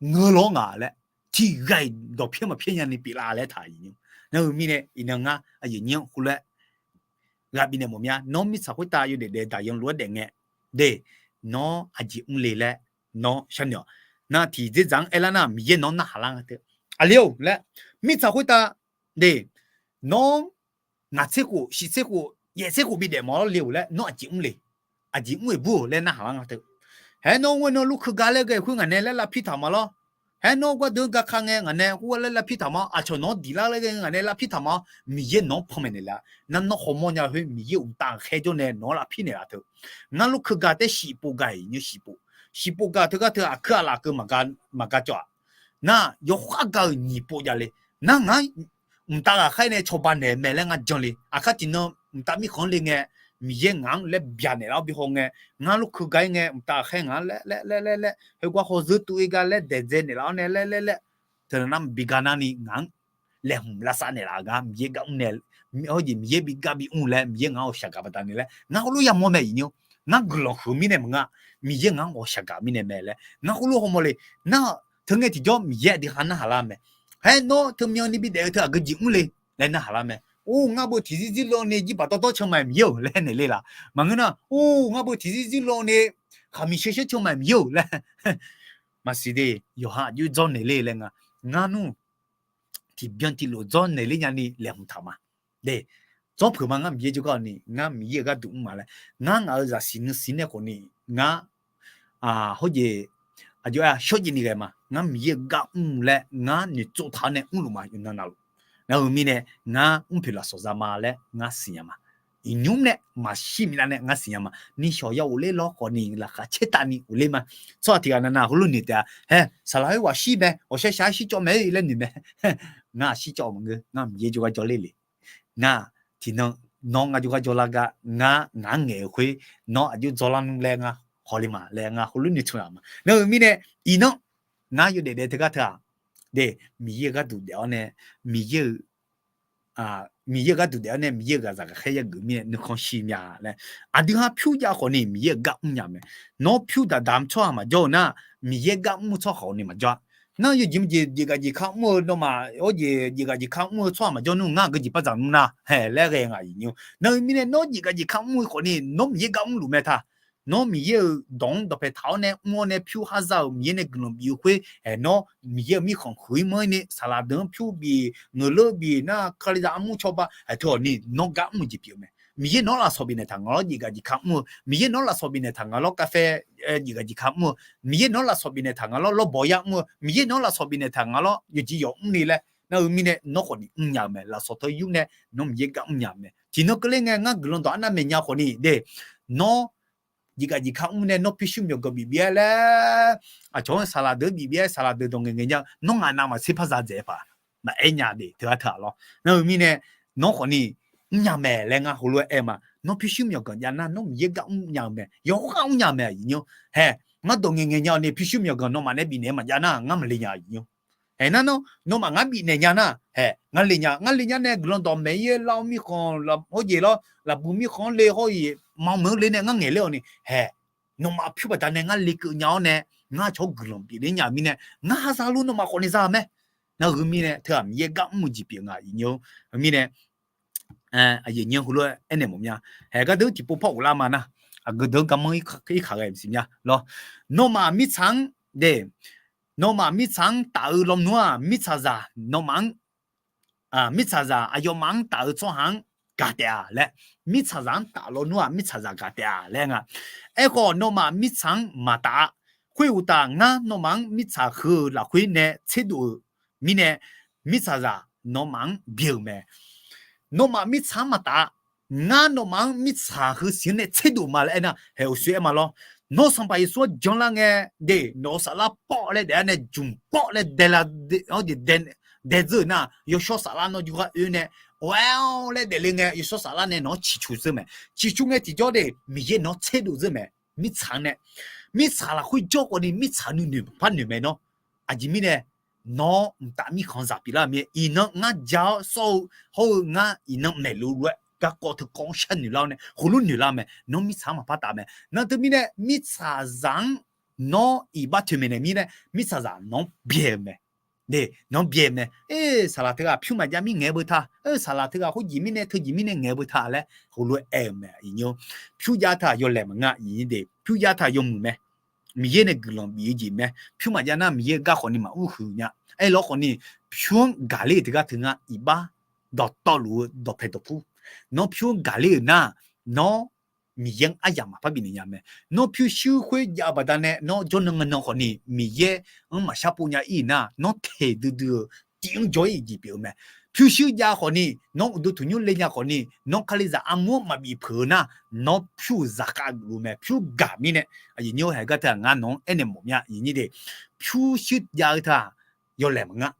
ngeur lawr ngaq laer, tiqghaq-iq dawqpyaer maqpyaer nyani pyeuflar laer taq-iq nymr. Nar-eu mirnae iqnan ngar aqyuif nyir-anr khoerlof-aer ghaq bifnaeq mawf mya. Nawr mirtsaq khoertav yawdaef daef daqyan lof-aer daef ngae, de, nawr aqjeq mr le laer nawr sharnoeq-awq. Nar tiqdzerdzaq-anr aerlar nar Miqyaer nawr narhaq lar nga teu. Aqli-or laer, mirtsaq khoertav, de, nawr ngaq tser khof, shif tser khof, yaef tser khof bidaef mawf-awr le-or laer nawr aqjeq mr le, aqjeq mr-euq bur-or laer narhaq lar nga teu. Haer nawr ghoer nawr lur keugar laer ghae khoer ngaq nae laer lavpir taq ma lawr. Haer nawr gardeuq-anr gaka ngae ngaq nae khoergar laer lavpir taq ma-awr, aqcawq nawq-anr diq lar laer ghae ngaq nae lavpir taq ma-awr, Miqyaer nawq-anr panmaeq naeqlaf-a. Nar nawr khawf mawrnya khoer Miqyaer-euq uqtaf ghaqkhaer jawr nae nawq-anr lavpir naeqlaf teu. Ngar lof keuga taer shif pov ga-iq nymr shif pov. Shif pov ga teugar teu aqkuir aqlaf keuv maqga cawv-aq. Nar yawkhav ga-euq nyiq pov jav le. Nar ngaq-anr mqtav ghaqkhaer nae cawba naeq mae laer ngar jan le. Aqkar tiqnan mqtav mirkhanq-anr le ngae, Miqyaer ngaq-anr laer byaq naeqlaf-awr bi haw ngae, ngar lof keuga-ir ngae mqtav ghaqkhaer ngaq-anr laer laer laer laer khoergar hawzeur tuv-ir gar laer daeqdzae naeqlaf-awr nae laer laer laer, teunar nar bi ga nar ni ngaq-anr laeqhmq lavsav naeqlaf-eu gar Miqyaer gar mr nae, hawjeq Miqyaer bi gar bi mr laer Miqyaer ngaq-anr ghawqshaq gaq baqdanae laer ngar heulof yamawr mae iqnymr. Ngar guiqlanq huiq mirnae maqnga, Miqyaer ngaq-anr ghawqshaq gaq mirnae mae laer ngar heulof hawmawr le. Nar teu ngae tiqjawr Miqyaer aqdui ha narhaq lar mae. Haer nawr teumyanni bidaef-eu teu aqgeu jeq mr le laer narhaq lar mae. Or, ngar beu tiqzir zir lov ni jirbaq dawrdawr can ma-iq Miqyaer-euq laer naeq le laf. Maqngeur nar, or, ngar beu tiqzir zir lov ni khaqmiq sheusheur can ma-iq Miqyaer-euq laer maqsiq de. Yawqha aqjox dzawrnaeq ler laer nga. Ngar nmr tiqbyan tiqlof dzawrnaeq ler nyani laeqhmq taq ma. De, dzawrpeuq ma ngar Miqyaer jawrgar-awq ni ngar Miqyaer-euq gharduq mr ma laer. Ngar ngaq-euq zaqsiq nuisiq nae khawf ni ngar hawjeq aqjox-aer shawrjaev ni ghae ma. Ngar Miqyaer-euq gar mr laer ngar noeqtsov taq-awr nae mrluf ma yawqnan navluf. Nar-eu mirnae ngar mr poeq lafsawq za ma laer ngar siqnya ma. Iqnymr nae maqshir miqlar nae ngar siqnya ma. Nishawq ya ghofler lawr khawf ni laqkhaq caertavni ghofler ma. Tsawrhaq tiq ghaq navnav heulof noeq taef-a. Haer saqlaq-aer ghaq shir mae, ghawqshaq shaq-aer shircawv mae laer noeq mae. Ngar shircawv maqngeur, ngar Miqyaer jawrgar jawrler le. Ngar tiqnan nawr ngar jawrgar jawrlar gar ngar ngaq-anr ngaeq-euq khoer nawr aqjox dzawrlar nmr laer ngar hawle ma laer ngar heulof noeqtmq-aq ma. Nar-eu mirnae iqnan ngar yawdaef daef teugar teu-aq, de, Miqyaer-euq gharduq daef-awr nae Miqyaer-euq Miqyaer-euq gharduq daef-awr nae Miqyaer-euq ghaqzaq ghaqkhaer yagaq mirnae nuikhanr shir mya laer. Aqdui ha pyur jav khawf ni Miqyaer-euq gar mr nya mae. Nawr pyur daqdaq-anr tsawrhaq maqjawr-eu nar, Miqyaer gar mr-eu tsawrhaq khawf ni maqjawr-a. Nar yawjeq maqjeq jeqgaq jeqka mr-eu nawmaf hawjeq jeqgaq jeqka mr-eu tsawrhaq maqjawr nmr ngar aqgeu jeq par dzaq nmr nar, haeq laer ghae ngaq iqnymr. Nar-eu mirnae nawr jeqgaq jeqka mr-eu khawf ni nawr Miqyaer gar mrluf mae ta. Nawr Miqyaer-euq dawq-anr dawqpae taq-awr nae mr-awr nae pyur har za-euq Miqyaer nae guiqlanq bif-eu khoer, aer, nawr Miqyaer-euq mirkhanq huiq-ir manr-ir ni saqlaq deuq-anr pyur bif, ngeuqleur bif nar, Kalizaq armur cawba, aer, teu-awq ni nawr gar mr-eu jeq pyeuf-eu mae. Miqyaer nawr lafsawq bifnaeq taq ngaq lawr jeqgaq jeqka mr-eu, Miqyaer nawr lafsawq bifnaeq taq ngaq lawr kaffae jeqgaq jeqka mr-eu, Miqyaer nawr lafsawq bifnaeq taq ngaq lawr lawrbawq yar mr-eu, Miqyaer nawr lafsawq bifnaeq taq ngaq lawr yawqjeq yawq mrni laer. Nar-eu mirnae nawr khawf ni mrnya-eu mae. Lafsawq teu yur nae nawr Miqyaer gar mrnya-eu mae. Tiqnan keuvler ngae ngar guiqlanq dawq arnav maeqnya khawf ni de, nawr jeqgaq jeqka mr nae nawr pyurshuir myawqganq bif bif-aer laer, aqcawq-anr saqlaq deuq bif bif-aer saqlaq deuq dawq ngaeq ngaeq nya-eu nawr ngaq navmaqtser par za dzaeq paq maqaer nya de teu-aq teu-aq lawr. Nar-eu mirnae nawr khawf ni mrnya mae laer ngar heulof-aer aer ma. Nawr pyurshuir myawqganq jav nar nawr Miqyaer gar mrnya-eu mae. Yawqghaq mrnya mae iqnymr. Haeq, ngar dawq ngaeq ngaeq nya-awq ni pyurshuir myawqganq nawmaf nae bifnaeq-aer maqjav nar ngar maqle nya iqnymr. Haeq nar nawr nawmaf ngar bifnaeq nya nar, haeq, ngar le nya. Ngar le nya nae guiqlanq dawq maeq-ir-aer lar-awr mirkhanq hawjeq lawr lafbuiq mirkhanq-anr le hawjeq maqmuiq-anr le nae ngar ngaeq ler-awq ni, haeq, nawmaf pyur baqdanae ngar lekeuv nya-awr nae ngar aqcawq-anr guiqlanq bifnaeq nya-eu mirnae ngar ha za lof nawmaf khawf ni za-eu mae. Nar-eu mirnae teu-aq Miqyaer gar mr-eu jeq pyeuf nga iqnymr. Heu mirnae aqyuif nymr heulof-aer aernaeq mawf mya. Haeq, gardeuv tiqpov par ghoflar ma nar, aqgeu deuq-anr garmanr irkaq ghae maqsiq mya lawr. Nawmaf mirtsaq-anr de, nawmaf mirtsaq-anr taf-eu lawnmr-aq mirtsaqzaq nawmaf-anr mirtsaqzaq aqyawfmaf-anr taf-eu tsawrhaq-anr gaq taef-a laer, mirtsaqzaq-anr taf lawnmr-aq mirtsaqzaq gaq taef-a laer nga. Aerkhawf nawmaf mirtsaq-anr maqtaf-a. Khoeruqtaf ngar nawmaf-anr mirtsaq heu-euq lafkhoer nae tserdov-euq mirnae, mirtsaqzaq nawmaf-anr byae-euq mae. Nawmaf mirtsaq-anr maqtaf-a. Ngar nawmaf-anr mirtsaq heu siq-anr nae tserdov ma laer aernar, haeq, uqshoe aer ma lawr. Nawr Sanqpaq Yeqsur-anr janlar ngae de, nawq-euq saflar pawv laer daef-aer nae jmq pawv laer dae la, dae dzeur-euq nar, yawshawr saflar nawr jawrgar oe nae, awq-aer-awr laer daefle ngae yawshawr saflar nae nawq-anr ciqcur dzeur mae. Ciqcur ngae tiqjawr de, Miqyaer nawq-anr tserdov dzeur mae. Mirtsaq-anr nae, mirtsaq lafkhoer jawr khawf ni mirtsaq nuinoeq par noeq mae nawr. Aqjeq mirnae nawr mqtav mirkhanq zaq pyeuflar-euq mirnae iqnan ngar ja-awr sawr-eu hawr-eu ngar iqnan maeqluf lof-aer garkawv teukawv-anr sharnoeq lar-awr nae heulof noeq lar-eu mae. Nawr mirtsaq-anr maqpar taf mae. Nar teumirnae mirtsaqzaq-anr nawr iqbax toeqmaeq naeq mirnae mirtsaqzaq nawq-anr byae-eu mae. De, nawq-anr byae mae. Saqlaq teughaq pyur maqjav mir ngaeq-eu beu ta. Saqlaq teughaq khoerjeq mirnae teujeq mirnae ngaeq-eu beu ta laer heulof-aer aer-eu mae iqnymr. Pyur jav teughaq yawlaeq maqnga iqnymr de, pyur jav teughaq yawmuiq mae. Miqyaer nae guiqlanq bif-eu jeq mae. Pyur maqjav nar Miqyaer-eu gar khawf ni maqmr huiq nya. Aerlawr khawf ni pyur-anr gaqler-euq teugar teunar iqbax dawqtawvluf-eu dawqpae dawqpur. Nawr pyur-anr gaqler-euq nar, nawr Miqyaer-anr aryamq maqpar bifnaeq nya mae. Nawr pyurshuir khoer jav-eu baqdanae nawr jawrnan ngae nan khawfni Miqyaer-anr maqshar pov nya-ir nar, nawr teq duidui-eu tiv-anr jawr-ir jeq pyeuf-eu mae. Pyurshuir jav khawfni, nawr uqduq tanqnymr le nya khawfni, nawr Kalizaq armur-anr maqbif peuq-eu nar, nawr pyur zaqkhav geufluf mae. Pyur gaq mirnae, aqyuif nyir-or, haeq gar teu-aq ngar nawq-anr aernaeq mawf mya, aqyuif nyir de. Pyurshuir jav-eu teu-aq yawlaeq maqngeur.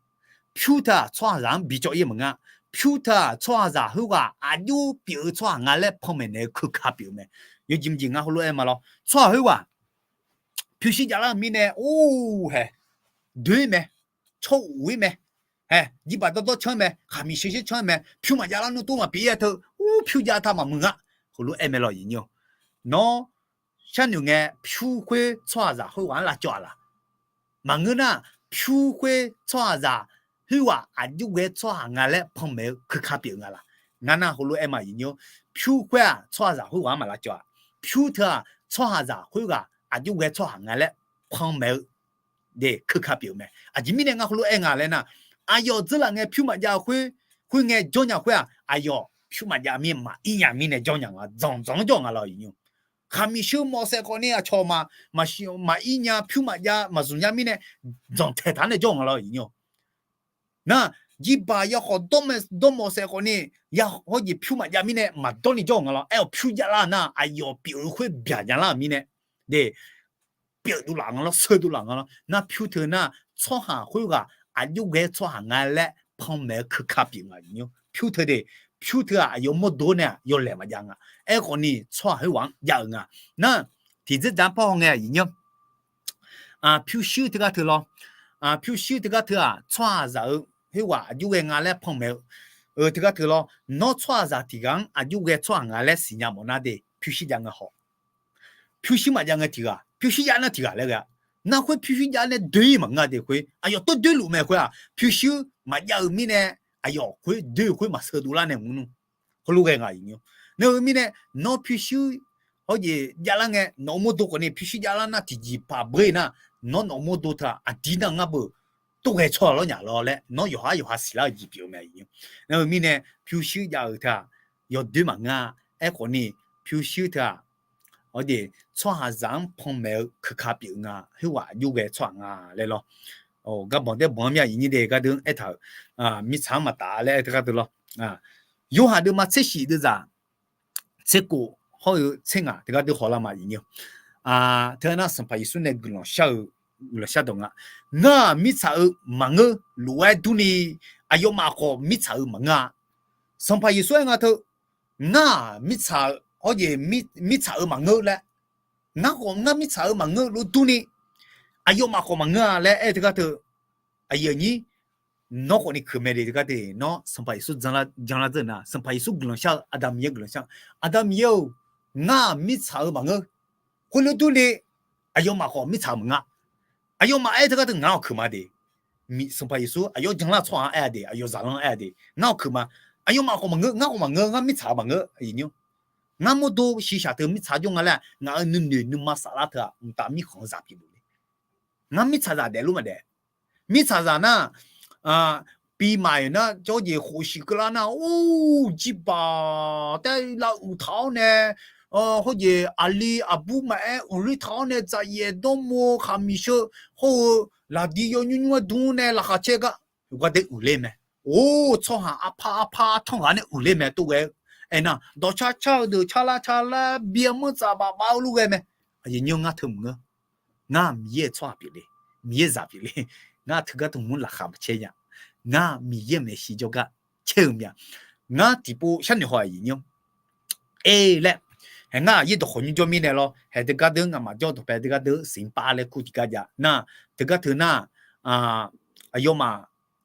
Pyur teu-aq tsawrhaqzaq-anr bicawv-ir maqngeur. Pyur teu-aq tsawrhaqzaq khoerghaq aqjox pyeuf-eu tsawrhaq nga laer panmaeq naeq-eu keuka pyeuf-eu mae. Yawjeq mqjeq ngar heulof-aer ma lawr. Tsawrhaq khoerghaq pyurshuir javlar-eu mirnae, or, haeq, doe-ir mae, tsawr uq-ir mae, haeq, jirbaq dawrdawr canr mae, khaqmiq sheursher canr mae, pyur maqjav lar nmr tov maqpyeuf-ir-a teu, or, pyur jav taq maqmuiq nga. Heulof-aer mae lawr, aqyuif nyir-or. Nawr sharnoeq ngae, pyur khoer tsawrhaqzaq khoerghaq-anr lavcawv-aq laq? Maqngeur nar, pyur khoer tsawrhaqzaq khoerghaq aqjox ghae tsawrhaq nga laer panmaeq-eu keuka pyeuf nga laq? Ngar nar heulof-aer ma, aqyuif nyir-or. Pyur khoer-aq tsawrhaqzaq khoerghaq-anr maqlavcawv-aq. Pyur teu-aq tsawrhaqzaq khoerghaq aqjox ghae tsawrhaq nga laer panmaeq-eu de keuka pyeuf-eu mae. Aqjeq mirnae ngar heulof-aer nga laer nar, aqyawf dzeurlaf ngae pyur maqjav-eu khoer, khoerngae jawr nya khoer-aq, aqyawf pyur maqjav mir maqir nya mirnae jawr nya nga, dzanqdzanq-anr jawr nga lawr, aqyuif nyir-or. Khaqmiq sheuq mawf saef khawfni aqcawq maqir nya, pyur maqjav maqzmq nya mirnae dzanqtaeq taq-anr nae jawr nga lawr, aqyuif nyir-or. Nar, jirbaq yakhawf dawrmawf saef khawfni, ya hawjeq pyur maqjav mirnae maqdawr ni jawr-eu nga lawr. Aer-awq pyur javlar nar, aqyawf pyeuf-eu khoer byaq javlar-euq mirnae, de, pyeuf dovlaf nga lawr, sheu dovlaf nga lawr. Nar pyur teu nar, tsawrhaq khoerghaq aqjox ghae tsawrhaq nga laer panmaeq-eu keuka pyeuf nga, aqyuif nyir-or. Pyur teu de, pyur teu-aq aqyawf mawrdo nae-aq yawlaeq maqjav nga. Aerkhawfni tsawrhaq khoerghaq-anr jav-eu nga. Nar, tiqdzerdzaq-anr parhaw ngae, aqyuif nyir-or. Pyurshuir teugar teu lawr. Pyurshuir teugar teu-aq tsawrhaqzaq-eu khoerghaq aqjox ghae nga laer panmaeq-eu, eu, teugar teu lawr. Nawr tsawrhaqzaq tiq ghaq-anr aqjox ghae tsawrhaq nga laer siqnya mawf nar de, pyurshuir jav ngae haw. Pyurshuir maqjav ngae tiq ghaq, pyurshuir jav nar tiq ghaq laer ghae-a. Nar khoer pyurshuir jav nae doe-ir maqngeur-a de khoer, aqyawf tawr doerluf mae khoer-aq, pyurshuir maqjav-euq mirnae, aqyawf khoer doe-eu khoer maqsheu dovlar nae maqngeur nmr. Heulof ghae nga, aqyuif nyir-or. Nar-eu mirnae, nawr pyurshuir hawjeq javlar ngae nawq-euq mawrdo khawfni pyurshuir javlar nar tiqjeq paq beur-ir nar, nawr nawq-euq mawrdo teu-aq aqdir nar ngar beu tov ghae tsawrhaq lawr nya lawr laer nawr yawqha yawqha siqlar-eu jeq pyeuf-eu mae, aqyuif nyir-or. Nar-eu mirnae, pyurshuir jav-euq teu-aq yawdoer maqngeur-a. Aerkhawfni pyurshuir teu-aq hawjeq tsawrhaqzaq-anr panmaeq-eu keuka pyeuf nga, khoerghaq aqjox ghae tsawrhaq nga laer lawr. Garbanq daer banq-anr mir-a, aqyuif nyir de, gardeuv-anr aertaq-euq, mirtsaq-anr maqtaf laer aer teugar deuv lawr. Yorhaq deuvma tser shif deuvzaq tser kof hawr-eu tser ngaq teugar deuv hawlar ma, aqyuif nyir-or. Teu nar Sanqpaq Yeqsur nae guiqlanq shar-eu, guiqlanq shardawq nga. Ngar-aq mirtsaq-eu maqngeur, lof-aer durni aqyawfmaf khawf mirtsaq-eu maqngeur-a. Sanqpaq Yeqsur aer nga teu, ngar-aq mirtsaq-eu hawjeq mirtsaq-eu maqngeur laer, ngar khawf ngar mirtsaq-eu maqngeur lof durni aqyawfmaf khawf maqngeur-a laer aer teugar teu, aqyuif aqnyir, nawr khawfni keuq mae de teugar de, nawr Sanqpaq Yeqsur janlar dzeur nar, Sanqpaq Yeqsur guiqlanq shar-eu, Aqda Miqyaer guiqlanq shar-eu, Aqda Miqyaer-or, ngar-aq mirtsaq-eu maqngeur, khoerlof durni aqyawfmaf khawf mirtsaq-eu maqngeur. Aqyawfmaf aer teugar teu ngar-awq keuq ma de. Sanqpaq Yeqsur aqyawf janlar tsawrhaq-anr aer-a de, aqyawf zaqlanr aer-a de, ngar-awq keuq ma. Aqyawfmaf khawf maqngeur, ngar khawf maqngeur, ngar mirtsaq-eu maqngeur, aqyuif nyir-or. Ngar mawrdo shiqshaq teu mirtsaq jawr nga laer ngaq-euq nuinoeq nuima saflar teu-aq mqtav mirkhanq-eu zaq pyeuf luf le. Ngar mirtsaqzaq daefluf maqdaef. Mirtsaqzaq nar, pi maf-euq nar jawrjeq khof shiq keuvlar nar, or, jirbaq taer lavuq taq-awr nae, hawjeq aqli aqbur maqaer uqler taq-awr nae dzaqyaef dawrmo khaqmiq sheu hawr-eu laqdi yawnymr nymr-aer dm-anr nae laqkhaq caer gar, gar daer uiqler mae. Or, tsawrhaq arpar arpar tanrghaq nae uiqler mae tov ghae-eu. Aernar dawqcar car-eu deuq carlar carlar byamanr tsaf baf baf-eu lof ghae mae. Aqyuif nyir-or, ngar teu maqngeur. Ngar Miqyaer-euq tsawrhaq pyeufle, Miqyaer zaq pyeufle. Ngar teugar teu maqngeur, laqkhaq maqcaer nya. Ngar Miqyaer-euq maeqshi jawrgar caer-eu mya. Ngar tiqpov sharnoeq haw, aqyuif nyir-or. Aer laer, hae ngar aqyaer dawqkhawq nymr jawr mirnae lawr, hae teugar deuq nga'maf jawr dawqpae teugar deuq siqpav laer kur tiqgar jav nar, teugar teu nar, aqyawfmaf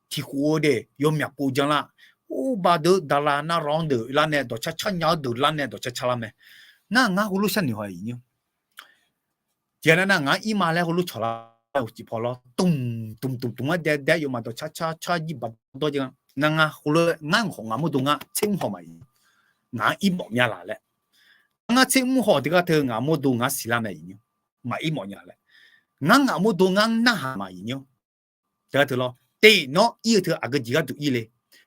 tiqkhof-eu de yawmyaq pov janlar. Or, ba deuq daqlar nar rawr deuq lar nae dawqcar car nya-eu deuq lar nae dawqcar car lar mae. Nar ngar heulof sharnoeq haw, aqyuif nyir-or. Tiqghaq nar nar ngaq-anr ir ma laer heulof cawqlar-eu uqcif paw lawr, tmq tmq tmq tmq-aer dae dae yawmaf dawqcar car car jirbaq dawr jeq nga. Ngar ngar heulof ngar khawf ngaq mawrdo ngar tser mr haw ma, ngaq-anr ir mawf mya laf laer. Ngar ngar tser mr haw teugar teu ngaq mawrdo ngar siqlar mae, aqyuif nyir-or. Maqir mawf nya laer. Ngar ngaq mawrdo ngar narhaq ma, aqyuif nyir-or. Teugar teu lawr, te nawr ir-eu teu aqgeu jeq gharduq ir le.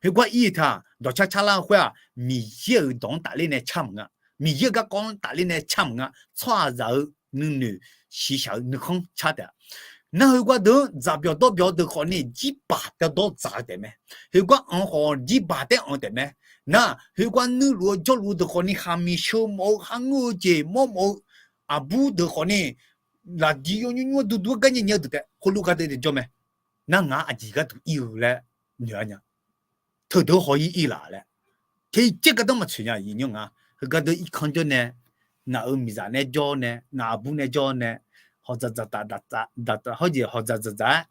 Khoergar ir-eu teu-aq dawqcar car lar-eu khoer-aq Miqyaer-euq dawq-anr tafler nae car maqngeur-a. Miqyaer-euq garkawv-anr tafler nae car maqnga. Tsawrhaqzaq-euq nuinoeq shiqshaq-eu nuikhanr car taef-a. Nar heugar deuq-anr dzaqbyawq dawrbyawq deuq khawfni jirbaq taedawr dzaq-eu taefmae. Heugar anq khawf jirbaq taer anq taefmae. Nar heugar nuirluf-eu jawrluf-eu deuq khawfni khaqmiq sheu mawf-eu kharngeur-eu jeq mawrmawf-eu aqbur deuq khawfni laqdiq yawnymr nymr-anr duidui-anr gar nyae nyae-eu deuq taef heulof gardeuv daef jawr mae. Nar ngaq-anr aqjeq gharduq ir-eu laer noeq-a nya. Teudeuq haw-ir ir laf laer. Tejaer gardanr maqtsoeq nya nymr nga. Heugar deuq irkanr jawr nae, ngaq-euq miqzaq nae jawr nae, ngaq aqbur nae jawr nae, hawqdzaq dzaqdzaq daqdzaq, hawrjeq hawqdzaq dzaqdzaq-aer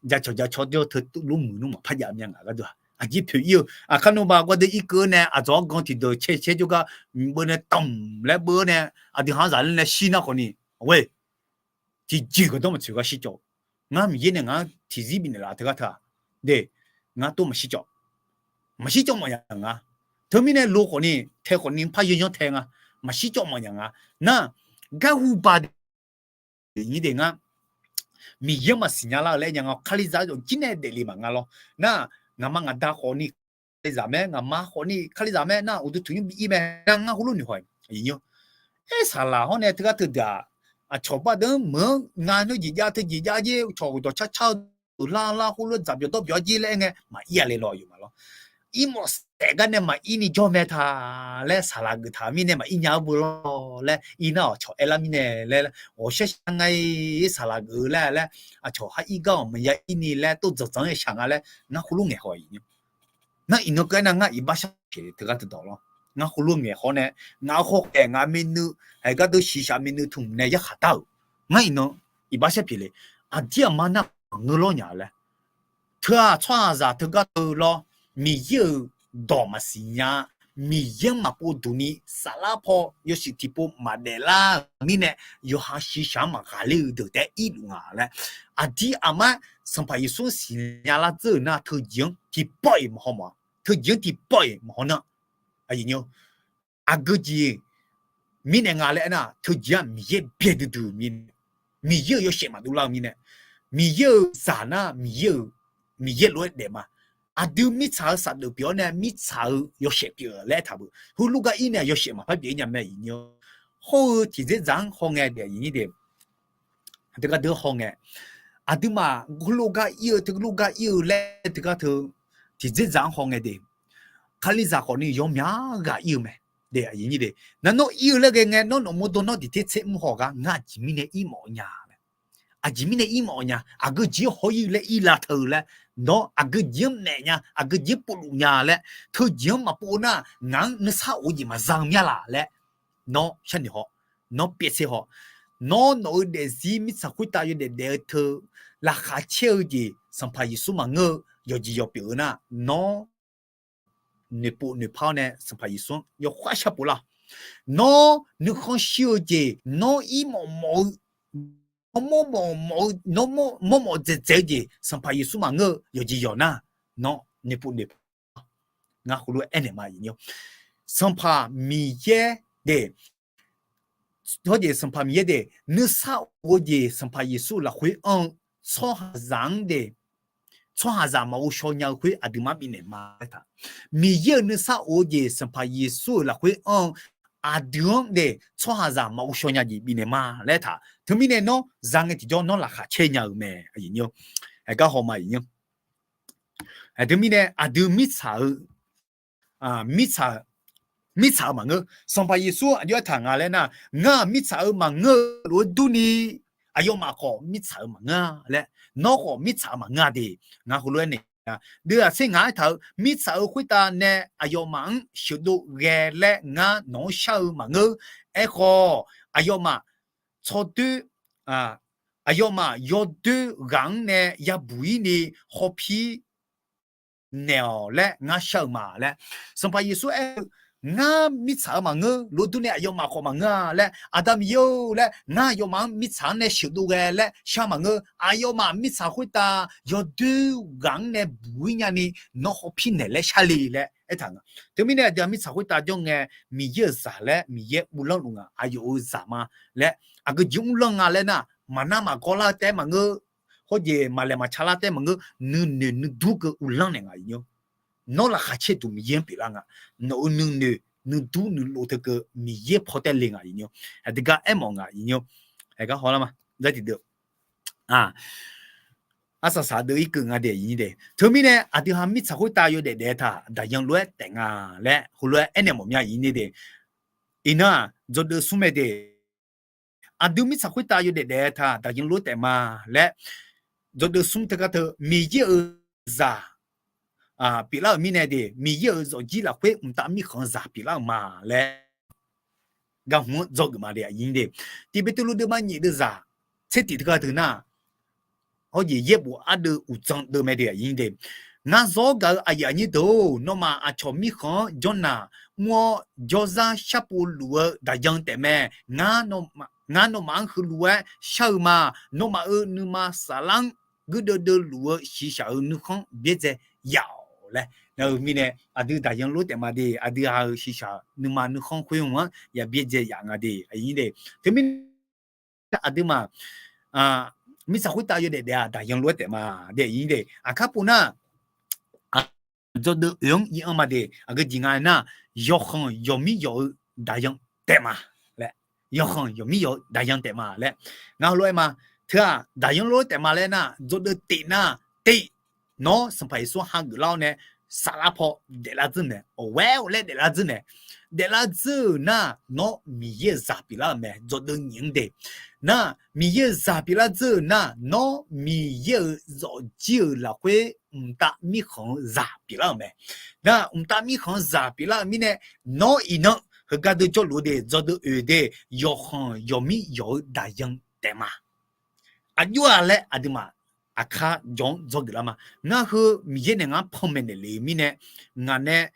jacawq jacawr jawr teu tuvlof muiq nmr maqpar jav mya ngaq gharduq-aq. Aqjeq poeq ir-eu, aqkar nawmaf gardeuv irkeuv-eu nae aqdzawq-anr gan tiqdeuq caer caer jawrgar, beu nae tanq laer beu-awr nae, aqdui haq-anr zaqler nae shir nar khawfni, awe, tiqjeq-iq gardanr maqtsoeq gar shircawv. Ngar Miqyaer nae ngaq-anr tiqzir bifnaeq laf teugar teu-aq, de, ngar tov maqshir cawv. Maqshir cawv mawfnya nga. Teumirnae lo khawfni tae khawfni par yanyanr tae nga. Maqshir cawv mawfnya nga. Nar, garhu baq de, ngar Miqyaer maqsiq nya lar-eu laer nya nga. Kalizaq-eu jawq jir nae daefle maqnga lawr. Nar, ngaqma ngaqda khawfni kalizaq mae, ngaqma khawfni kalizaq mae. Nar uqduq tuq nymr bi ir mae. Nar ngar heulof noeq haw-iq, aer saqlaq hawr nae teugar teudeuq-aq, aqcawq baqdeuv-anr meuq-anr nga nmr jeq jav teu jeq jav jer, cawq dawqcar car-eu deuq lar lar khoerlof dzaqbyawq dawrbyawq-a jer laer aer ngae maqir-a le lawr, aqyawfmaf lawr. Irmawf saef gar nae maqir ni jawr mae ta laer saqlaq geuf taq-eu mirnae maqir nya-eu beu lawr laer, irnar-awq cawq aer lar mirnae laer, ghawqshar shar nga-ir saqlaq geuf-eu laer laer, aqcawq har ir gar-awq maqya ir ni laer tov dzanqdzanq-aer shaq nga laer ngar heulof ngaeq haw-iq nya. Nar iqnan keuv aernar ngar iqbax shar pyeuf teugar teudawq lawr. Ngar heulof ngaeq haw nae, ngaq-euq hawkhaeq ngaq-euq myavnuiv, haeq gardeuv shiqshaq myavnuiv tmq nae yarkhaq dar-euq. Ngar iqnan iqbax shar pyeuf le. Aqdir aqma nar maqngeur lawr nya laer. Teu-aq tsawrhaqzaq teugar teu lawr, Miqyaer-euq dawq maqsiq nya, Miqyaer-anr maqpov duq ni saflar paw yawshuif tiqpov maqdaef lar-euq mirnae, yawqha shiqshaq-anr maqghaqler-eu deuq taef-aer irluf nga laer. Aqdir aqma-aer Sanqpaq Yeqsur-anr siqnya lar dzeur-euq nar teujeq-anr tiqpawf-iq maqhaw mawf-a. Teujeq-anr tiqpawf-iq maqhaw nar, aqyuif nymr, aqgeu jeq mirnae nga laer aernar, teujeq-aq Miqyaer byaerdui dui-eu mirnae, Miqyaer-euq yawshaef maqdov lar-eu mirnae, Miqyaer-euq zaq nar Miqyaer-euq, Miqyaer lof-aer daef ma. Aqdui mirtsaq-eu safdeuf pyeuf-awr nae mirtsaq-eu yawshaef pyeuf laer aertaq beu. Heulof gar ir nae yawshaef maqpar pyeuf-ir nya mae, aqyuif nymr. Hawr-eu tiqdzerdzaq-anr hawngae de, aqyuif nymr de. Teugar deuq hawngae, aqduimaf heulof gar ir-eu teulof gar ir-eu laer teugar teu tiqdzerdzaq-anr hawngae de. Kalizaq khawfni yawmyaq ghaq ir-eu mae. De, aqyuif nymr de. Nar nawr ir-eu laer ghae ngae nawr nawqmawr dawr nawr diqter tser mr haw gar ngar aqjeq mirnae ir mawf nya mae. Aqjeq mirnae ir mawf nya, aqgeu jeq-anr haw ir laer ir la teu laer, nawr aqgeu jeq-anr maef nya, aqgeu jeq-anr povluf nya laer, teujeq-anr maqpov nar ngaq-anr nuisar of-eu jeq maqza-eu mya laf laer, nawr sharnoeq haw, nawr pyaev tser haw. Nawr nawq-eu daefzir mirtsaq khoertav yawdaef daef-eu teu laqkhaq caer-eu jeq Sanqpaq Yeqsur maqngeur-eu yawqjeq yawq pyeuf-eu nar, nawr noeqpov noeqpar-awr nae Sanqpaq Yeqsur-anr yawkhav shar pov lar. Nawr nuikhanr shir-eu jeq, nawr ir mawf mawf-eu, nawr mawrmawf mawf-eu, nawr mawrmawf dzaeqdzaeq-eu jeq Sanqpaq Yeqsur maqngeur-eu yawqjeq yawq nar, nawr noeqpov noeqpar ngar heulof-aer aernaeq ma, aqyuif nymr. Sanqpaq Miqyaer de, hawr jeq Sanqpaq Miqyaer de, nuisar of-eu jeq Sanqpaq Yeqsur lafkhoer anr-eu tsawrhaqzaq-anr de, tsawrhaqzaq maqghov shaw nya-eu khoer aqduimaf-anr bifnaeq ma laer taq. Miqyaer-euq nuisar of-eu jeq Sanqpaq Yeqsur-euq lafkhoer anr-eu aqdui-anr de, tsawrhaqzaq maqghov shaw nya jeq bifnaeq ma laer taq. Teumirnae nawr za ngae tiqjawr nawr laqkhaq caer nya-euq mae, aqyuif nymr. Aqgar haw ma, aqyuif nymr. Aqdui mirnae aqdui mirtsaq-eu mirtsaq, mirtsaq-eu maqngeur. Sanqpaq Yeqsur aqjox aertaq nga laer nar, ngar mirtsaq-eu maqngeur-eu lof-aer durni, aqyawfmaf khawf mirtsaq-eu maqngeur-a laer, nawr khawf mirtsaq-eu maqngeur-a de. Ngar heulof-aer naeq-a, deuv-aq tser ngaq aertaq-eu mirtsaq-eu khoertav nae aqyawfmaf-anr sheuqdov ghae laer ngar nawq-anr shar-eu maqngeur. Aerkhawf, aqyawfmaf tsawrdoer, aqyawfmaf yawdoer ghaq-anr nae yabuq-ir ni hawpir naeq-awq laer ngar shar-eu ma laer. Sanqpaq Yeqsur aer-eu, ngar mirtsaq-eu maqngeur, lof durni aqyawfmaf khawf maqngeur-a laer, Aqda Miqyaer-or laer, ngar aqyawfmaf-anr mirtsaq-anr nae sheuqdov ghae laer shar maqngeur. Aqyawfmaf mirtsaq khoertav yawdoer ghaq-anr nae buq-ir nyani nawr hawpir naeq laer shar le laer aertaq nga. Teumirnae aqdui-aq mirtsaq khoertav jawr ngae, Miqyaer-euq zaq laer Miqyaer uvlanr luf nga, aqyawf-euq zaq ma laer, aqgeu jeq mrlanr nga laer nar, maqnar maqgawr lar-eu taef maqngeur, hawr jeq maqlaeq maqca lar taef maqngeur, nuinoeq nuidur keuv uvlanr naeq nga, aqyuif nymr. Nawr laqkhaq caer duq Miqyaer-anr pyeuflar nga. Nawq-euq nuinoeq nuidur nuilov teu keuv Miqyaer paw taer le ngaq iqnyir-or. Aqdui gar aermawf ngaq iqnyir-or. Haeq gar hawlar ma, zar tiqdeuv, arsaq saq deuv irkeuv nga de iqnyir de. Teumirnae aqdui ha mirtsaq khoertav yawdaef daef-eu taq daqyan lof-aer taef nga laer heulof-aer aernaeq mawf mya iqnyir de. Iqnan-aq, dzawgeuf deuv smr mae de. Aqdui mirtsaq khoertav yawdaef daef-eu taq daqyan lof-aer taef ma laer, dzawgeuf deuv smr teugar teu Miqyaer-euq zaq pyeuflar-euq mirnae de, Miqyaer-euq zawqjir lafkhoer mqtav mirkhanq-eu zaq pyeuflar-euq ma laer, gar hmq-anr dzawgeuf ma de aqyuif de. Tiq Beqtuvluv deuvma nyiq deuvzaq tser tiq teugar teu nar, hawjeq yaerbof ardeuv uqdzan deuv mae de aqyuif de. Ngar zawr gaq-eu aqyuif aqnyir deuq-or, nawmaf aqcawq mirkhanq-anr janrnaq mr-awr, jawrzar sharpov luf-eu daqyan taef mae. Ngar nawmaf-anr heulof-aer shar-eu ma. Nawmaf-euq nuima saflar-anr guirdeuv deuv luf-eu shiqshaq-euq nuikhanr byaerdzae yaf-awq laer. Nar-eu mirnae aqdui daqyan lof-aer taef ma de, aqdui ha-euq shiqshaq nuima nuikhanr khoer hmq-anr ya byaerdzae yaf nga de aqyuif de. Teumirnae aqduimaf mirtsaq khoertav yawdaef daef-aq daqyan lof-aer taef ma de aqyuif de. Aqkar pov nar, dzawgeuf deuv oeq-anr ir-anr ma de, aqgeu jeq nga aernar, yawkhanq yawqmir yawq-eu daqyan taef ma laer, yawkhanq yawqmir yawq-eu daqyan taef ma laer, ngar heulof-aer ma. Teu-aq daqyan lof-aer taef ma laer nar, dzawgeuf deuv tif nar, tif, nawr Sanqpaq Yeqsur hageuf lar-awr nae saflar paw daeflar dzeur mae, awqwaer-awq laer daeflar dzeur mae. Daeflar dzeur-euq nar, nawr Miqyaer-euq zaq pyeuflar-euq mae, dzawgeuf deuv nyiq-anr de. Nar, Miqyaer-euq zaq pyeuflar dzeur-euq nar, nawr Miqyaer-euq zawqjir-euq lafkhoer mqtav mirkhanq-eu zaq pyeuflar-euq mae. Nar, mqtav mirkhanq-eu zaq pyeuflar-euq mirnae, nawr iqnan heugar deuv jawrluf-eu de, dzawgeuf deuv oeq de, yawkhanq yawqmir yawq-eu daqyan taef ma. Aqjox-a laer aqduimaf aqkar jawr-anr dzawgeuf lar ma. Ngar heu Miqyaer nae ngar panmaeq naeq lef-eu mirnae, ngaq nae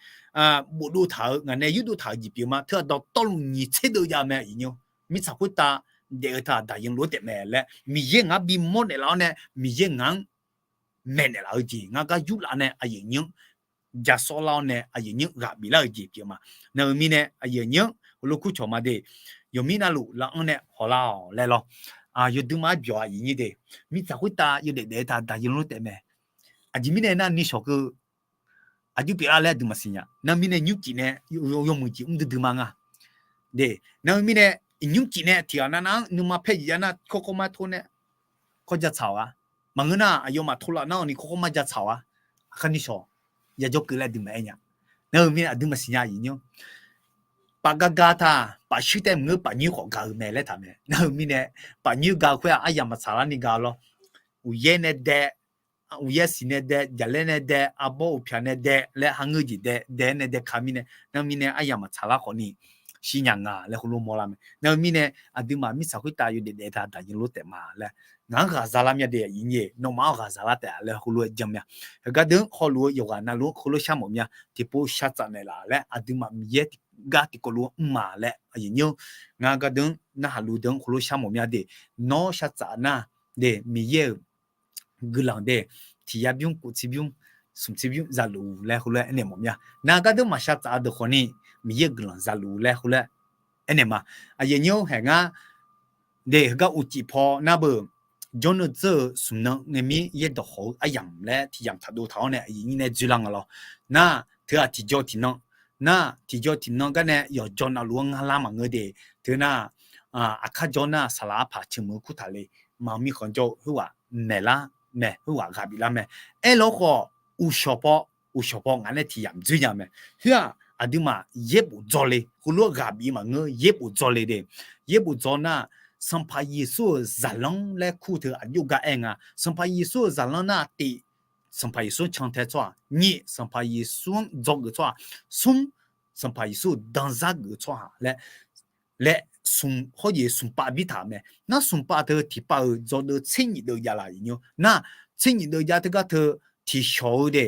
bofdov taq-euq, ngaq nae yurdov taq-euq jeq pyeuf ma. Teu-aq dawqtawvluf nyiq tser deuv jav mae iqnyir-or. Mirtsaq khoertav daef-eu taq daqyan lof-aer taef mae laer Miqyaer ngaq-anr bimawr naeqlaf-awr nae, Miqyaer ngaq-anr maeqnaeq laf-eu jeq ngar gar yurlaf nae aqyuif aqnyir-anr jasawr lar-awr nae aqyuif aqnyir-anr ghaq biflar-eu jeq pyeuf ma. Nar-eu mirnae aqyuif aqnyir-anr heulof kurcawq ma de, yawqmir navluf lafkhanr nae hawlar-awq laer lawr. Yawduimaf-aer byawq-a iqnyir de. Mirtsaq khoertav yawdaef daef-eu taq daqyan lof-aer taef mae. Aqjeq mirnae nar nishawq keuv aqjox pyeuflar laer aqduimaf siqnya. Nar-eu mirnae nymrcif nae yawmuiq jeq mr duidui ma nga. De, nar-eu mirnae iqnymr cif nae tiq ghaq navnav-anr nuima paer jeq jav nar kawrkawr mar tor nae kawr ja tsaq-awq-a. Maqngeur nar aqyawfmaf tov laf nar-awq ni kawrkawr mar ja tsaq-awq-a. Aqkar nishawq yajawr keuv laer aqduimaf aer nya. Nar-eu mirnae aqduimaf siqnya iqnyir-or. Paf ga ga taq paf shuir tae maqngeur paf nyoer khawf ga-eu mae laer taq mae. Nar-eu mirnae paf nyoer ga-eu khoer-aq aryamq maqtsaq larni ga-eu lawr. Uqyaer nae dae, uqyaer siq nae dae, jaqlaer nae dae, arbawr uqpyaq nae dae laer ha ngeur jeq dae, dae-aer nae dae ka mirnae, nar-eu mirnae aryamq maqtsaq lar khawf ni shir nya nga laer heulof mawrlar mae. Nar-eu mirnae aqduimaf mirtsaq khoertav yawdaef daef taq daqyan lof-aer taef ma laer ngaq-anr ghaqza lar mya de iqnyir, nawmaf-anr ghaqza lar taef-a laer heulof-aer jan mya. Heugar deuq-anr hawluf-eu yawqghaq navluf-anr heulof shar mawf mya. Tiqpov shar tsaf naeqlaf laer aqduimaf Miqyaer gar tiqkawv lof-anr mr ma laer aqyuif aqnyir-or. Ngar gar deuq-anr narhaq luf deuq-anr heulof shar mawf mya de. Nawr shar tsaf nar de, Miqyaer-euq guiqlanq de, tiq yar bymr, kof tser bymr, smq tser bymr zaluf laer heulof-aer aernaeq mawf mya. Nar gar deuq maqshar tsaf-a deuq khawf ni Miqyaer-euq guiqlanq zaluf laer heulof-aer aernaeq ma. Aqyuif aqnyir-or, haeq ngar de heugar uqcif paw nar beu, jawrnan dzeur-eu smq nan ngae mir yaerdawq khawf-eu aryamq laer tiq yamq taq dov taq-awr nae aqyuif aqnyir nae dzoerlar nga lawr. Nar teu-aq tiqjaw tiqnan, nar tiqjaw tiqnan gar nae yawqjaw navluf-anr ngar lar maqngeur de. Teu nar, aqkar jawr nar saqlaq arpaq ceuq meuq-eu kurtaq le. Maqmir khanqjawr-eu khoerghaq maeqlar mae, khoerghaq ghaq biflar mae. Aerlar khawf, uqshawq paw, uqshawq paw ngaq nae tiq yamq dzoer nya mae. Khoer-aq aqduimaf yaerbof dzaw le, heulof-aer ghaq bif maqngeur, yaerbof dzaw le de. Yaerbof dzaw nar, Sanqpaq Yeqsur-euq zaqlanr laer kur teu aqjox gar aer nga. Sanqpaq Yeqsur-euq zaqlanr nar tif, Sanqpaq Yeqsur cantae tsawrhaq, nyiq Sanqpaq Yeqsur-anr dzawgeuf tsawrhaq, smr Sanqpaq Yeqsur-euq danzar geuf tsawrhaq laer, laer smq hawr jeq smq pav bir taq mae. Nar smq pav teu tiqpav-euq dzawdeuv tser nyiq deuv jav laf iqnyir-or. Nar tser nyiq deuv jav teugar teu tiqshawq-eu de,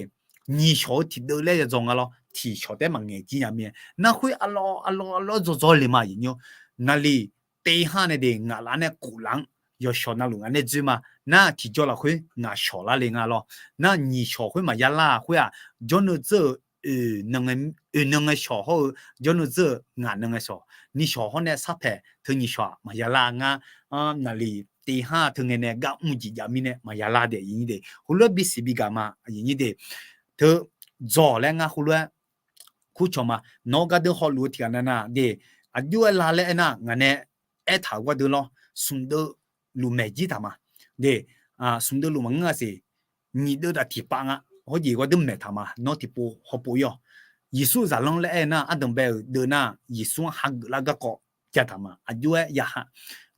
nyiq shawq-eu tiqdeuv laer ya dzaw nga lawr. Tiqshawq taef-aer maqngaeq jir nya mir-aer nar khoer arlawr arlawr arlawr dzaw dzaw le ma iqnyir-or. Naqliq tiv har nae de ngaq laf nae kof laf-anr yawshawq navluf ngaq nae dzoer ma. Nar tiqjaw lafkhoer ngaq shawq lar le nga lawr. Nar nyiq shawq khoer maqya lar khoer-aq, jawrnan dzeur-euq oeq nan ngae shawq hawr-eu, jawrnan dzeur-euq ngaq nan ngae shawq, nyiq shawq hawr nae sarpaeq teu nyiq shawq-aq maqya lar ngar, naqliq tiv har teu ngae nae gar mr jeq jav mirnae maqya lar de iqnyir de. Heulof-aer bisiq bigaq ma iqnyir de. Teu dzawq laer ngar heulof-aer Kurcawq ma. Nawr gardeur hawluf-eu tiqghaq navnav de, aqjox-aer la laer aernar, ngaq nae aertaq-euq gardeur lawr, smq deuv luf maeq jir taq ma. De, smq deuv luf maqngeur-a siq, nyiq deuv taf tiqpav nga. Hawjeq gardeur maeq taq ma. Nawr tiqpov hawpov ir-awq. Yeqsur zaqlanr laer aer nar, ardanq bae-euq deuv nar, Yeqsur-anr hageuf lar garkawv ja taq ma. Aqjox-aer ya ha,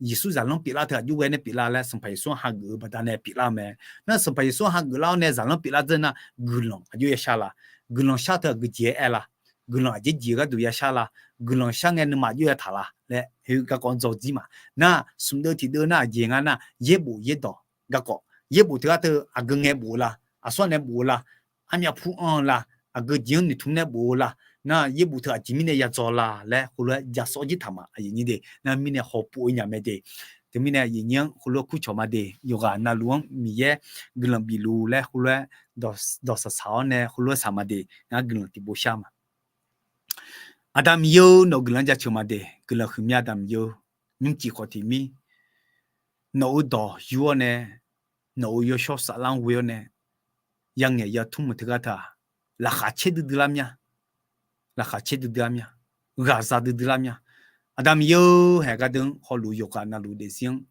Yeqsur zaqlanr pyeuflar teu aqjox ghae nae pyeuflar laer Sanqpaq Yeqsur-anr hageuf-eu baqdanae pyeuflar-eu mae. Nar Sanqpaq Yeqsur-anr hageuf lar-awr nae zaqlanr pyeuflar dzeur nar, guiqlanq aqjox ya shar la. Guiqlanq shar teu aqgeujeq-aer aer la. Guiqlanq aqjeq jeq-eu gharduq ya shar la. Guiqlanq shar ngae nuima aqjox ya taq la laer heu garkawv dzawr jir ma. Nar smq deuv tiqdeuv nar aqjeq nga nar, yaerbof yaerdawq garkawv, yaerbof teughaq teu aqgeu ngae bof-eu la, aqsur nae bof-eu la, armyav pur anr-eu la, aqgeu jeq-anr noeqtmq nae bof-eu la, nar yaerbof teu aqjeq mirnae ya dzaw la laer heulof-aer ja sawr jir taq ma. Aqyuif nyir de, nar mirnae hawpov-eu nya mae de. Teumirnae aqyuif nyir-anr heulof-aer kurcawq ma de. Yawqghaq navluf-anr Miqyaer guiqlanq bifluf laer heulof-aer dawq saqsaq-awr nae heulof-aer saq ma de. Ngar guiqlanq tiqpov shar ma. Aqda Miqyaer-or, nawq-eu guiqlanq jaceuq ma de. Guiqlanq huiqmya Aqda Miqyaer-or, nymrcif khawf tiq mir, nawq-euq dawq yur-awr nae, nawq-euq yawshawr saflar-anr ghoe-awr nae, yangaeq yatmr-euq teughaq teu-aq, laqkhaq caer duidui lar mya. Laqkhaq caer duidui lar mya. Ghaqza duidui lar mya. Aqda Miqyaer-or, haeq gardeur-anr hawluf yawqghaq navluf daefzir-anr,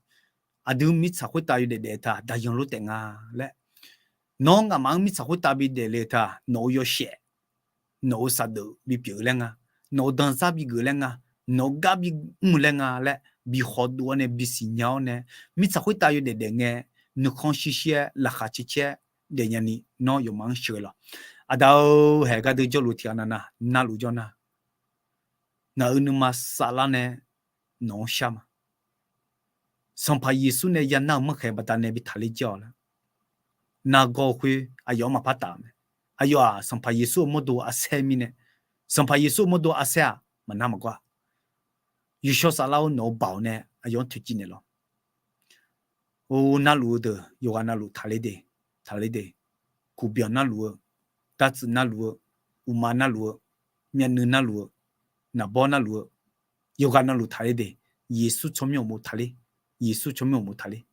aqdui mirtsaq khoertav yawdaef daef-eu teu-aq, daqyan lof taef nga laer, nawr nga'maf-anr mirtsaq khoertav bidaef le-eu teu-aq, nawq-euq yawshaef, nawq-euq saqdeuf bipyeuf-eu laer nga, nawq-euq danzar bigeuf laer nga, nawq-euq gar bimr-eu laer nga laer, bikhawf dov-awr nae bisiqnya-awr nae, mirtsaq khoertav yawdaef daef ngae, nuikhanr shir shir-aer laqkhaq caer caer-aer daefnya ni nawr yawqmaf-anr sheuqghae lawq. Aqda-or, haeq gardeur jawrluf tiqghaq navnav navluf jawr nar, ngaq-euq nuima saflar nae nawq-anr shar ma. Sanqpaq Yeqsur nae yanar-euq manrkhaeq baqdanae bi taqler jir-awq laer, nargawr-eu khoer aqyawf-anr maqpar taf-eu mae. Aqyawf-aq Sanqpaq Yeqsur-euq mawrdo arsaer mirnae, Sanqpaq Yeqsur-euq mawrdo arsaer-aq maqnar maqgawr-a. Yawshawr saflar-or, nawq-euq baoq nae aqyawf-anr toeqciv naeq lawq. Or, narluf-eu deuq yawqghaq navluf taqler de, taqler de. Kuqbyanq narluf-eu, dartsuif narluf-eu, uqmav narluf-eu, myavnuiv narluf-eu, naqbawr narluf-eu, yawqghaq navluf taqler de. Yeqsur tsawrmyanr uqmov taqler. Yeqsur tsawrmyanr uqmov taqler.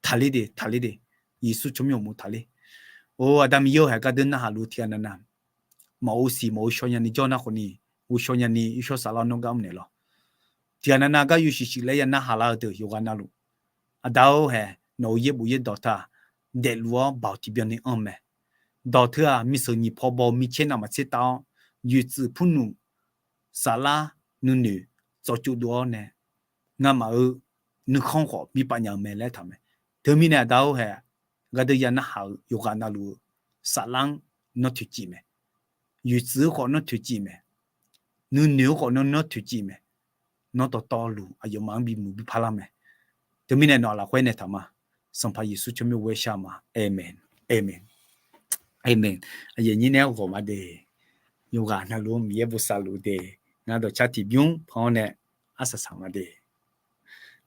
Taqler de, taqler de. Yeqsur tsawrmyanr uqmov taqler. Or, Aqda Miqyaer-or, haeq gardeur narhaq luf tiqghaq navnav, maqghov siq maqghov shaw nyani jawr nar khawfni, ghovshaw nyani yawshawr saflar nawr gar mrnaeq lawq. Tiqghaq navnav gar yawshuif shuif laer ya narhaq lar-eu deuq yawqghaq navluf, Aqda-or, haeq nawq-euq yaerbof yaerdawq teu-aq, daefluf-awr baoq tiqbyan ni anr mae. Dawq teu-aq, miseuq nyiq paw baw-eu micaer navmaqtser tav-awr, yuiftsuif purnmq saflar nuinoeq tsawvcov dov-awr nae, ngamaf-euq nuikhanr khawf bi paf nya-eu mae laer taq mae. Teumirnae Aqda-or, haeq gardeur ya narhaq-eu yawqghaq navluf-eu saflar-anr nawr toeqciv mae. Yuiftsuif-eu khawf nawr toeqciv mae. Nuinoeq-eu khawf nawr nawr toeqciv mae. Nawr dawqtawvluf aqyawfmaf-anr bimuiq bi parlar mae. Teumirnae nawq-aq lafkhoer nae taq ma. Sanqpaq Yeqsur tsawrmyanr ghoer shar ma. Aqmeq, aqmeq, aqmeq. Aqyuif nyir nae-aer ghawq ma de. Yawqghaq navluf-anr Miqyaer bosav luf de. Ngar dawqcar tiqbymr pan-awr nae arsaq saq ma de.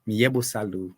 Miqyaer bosav luf.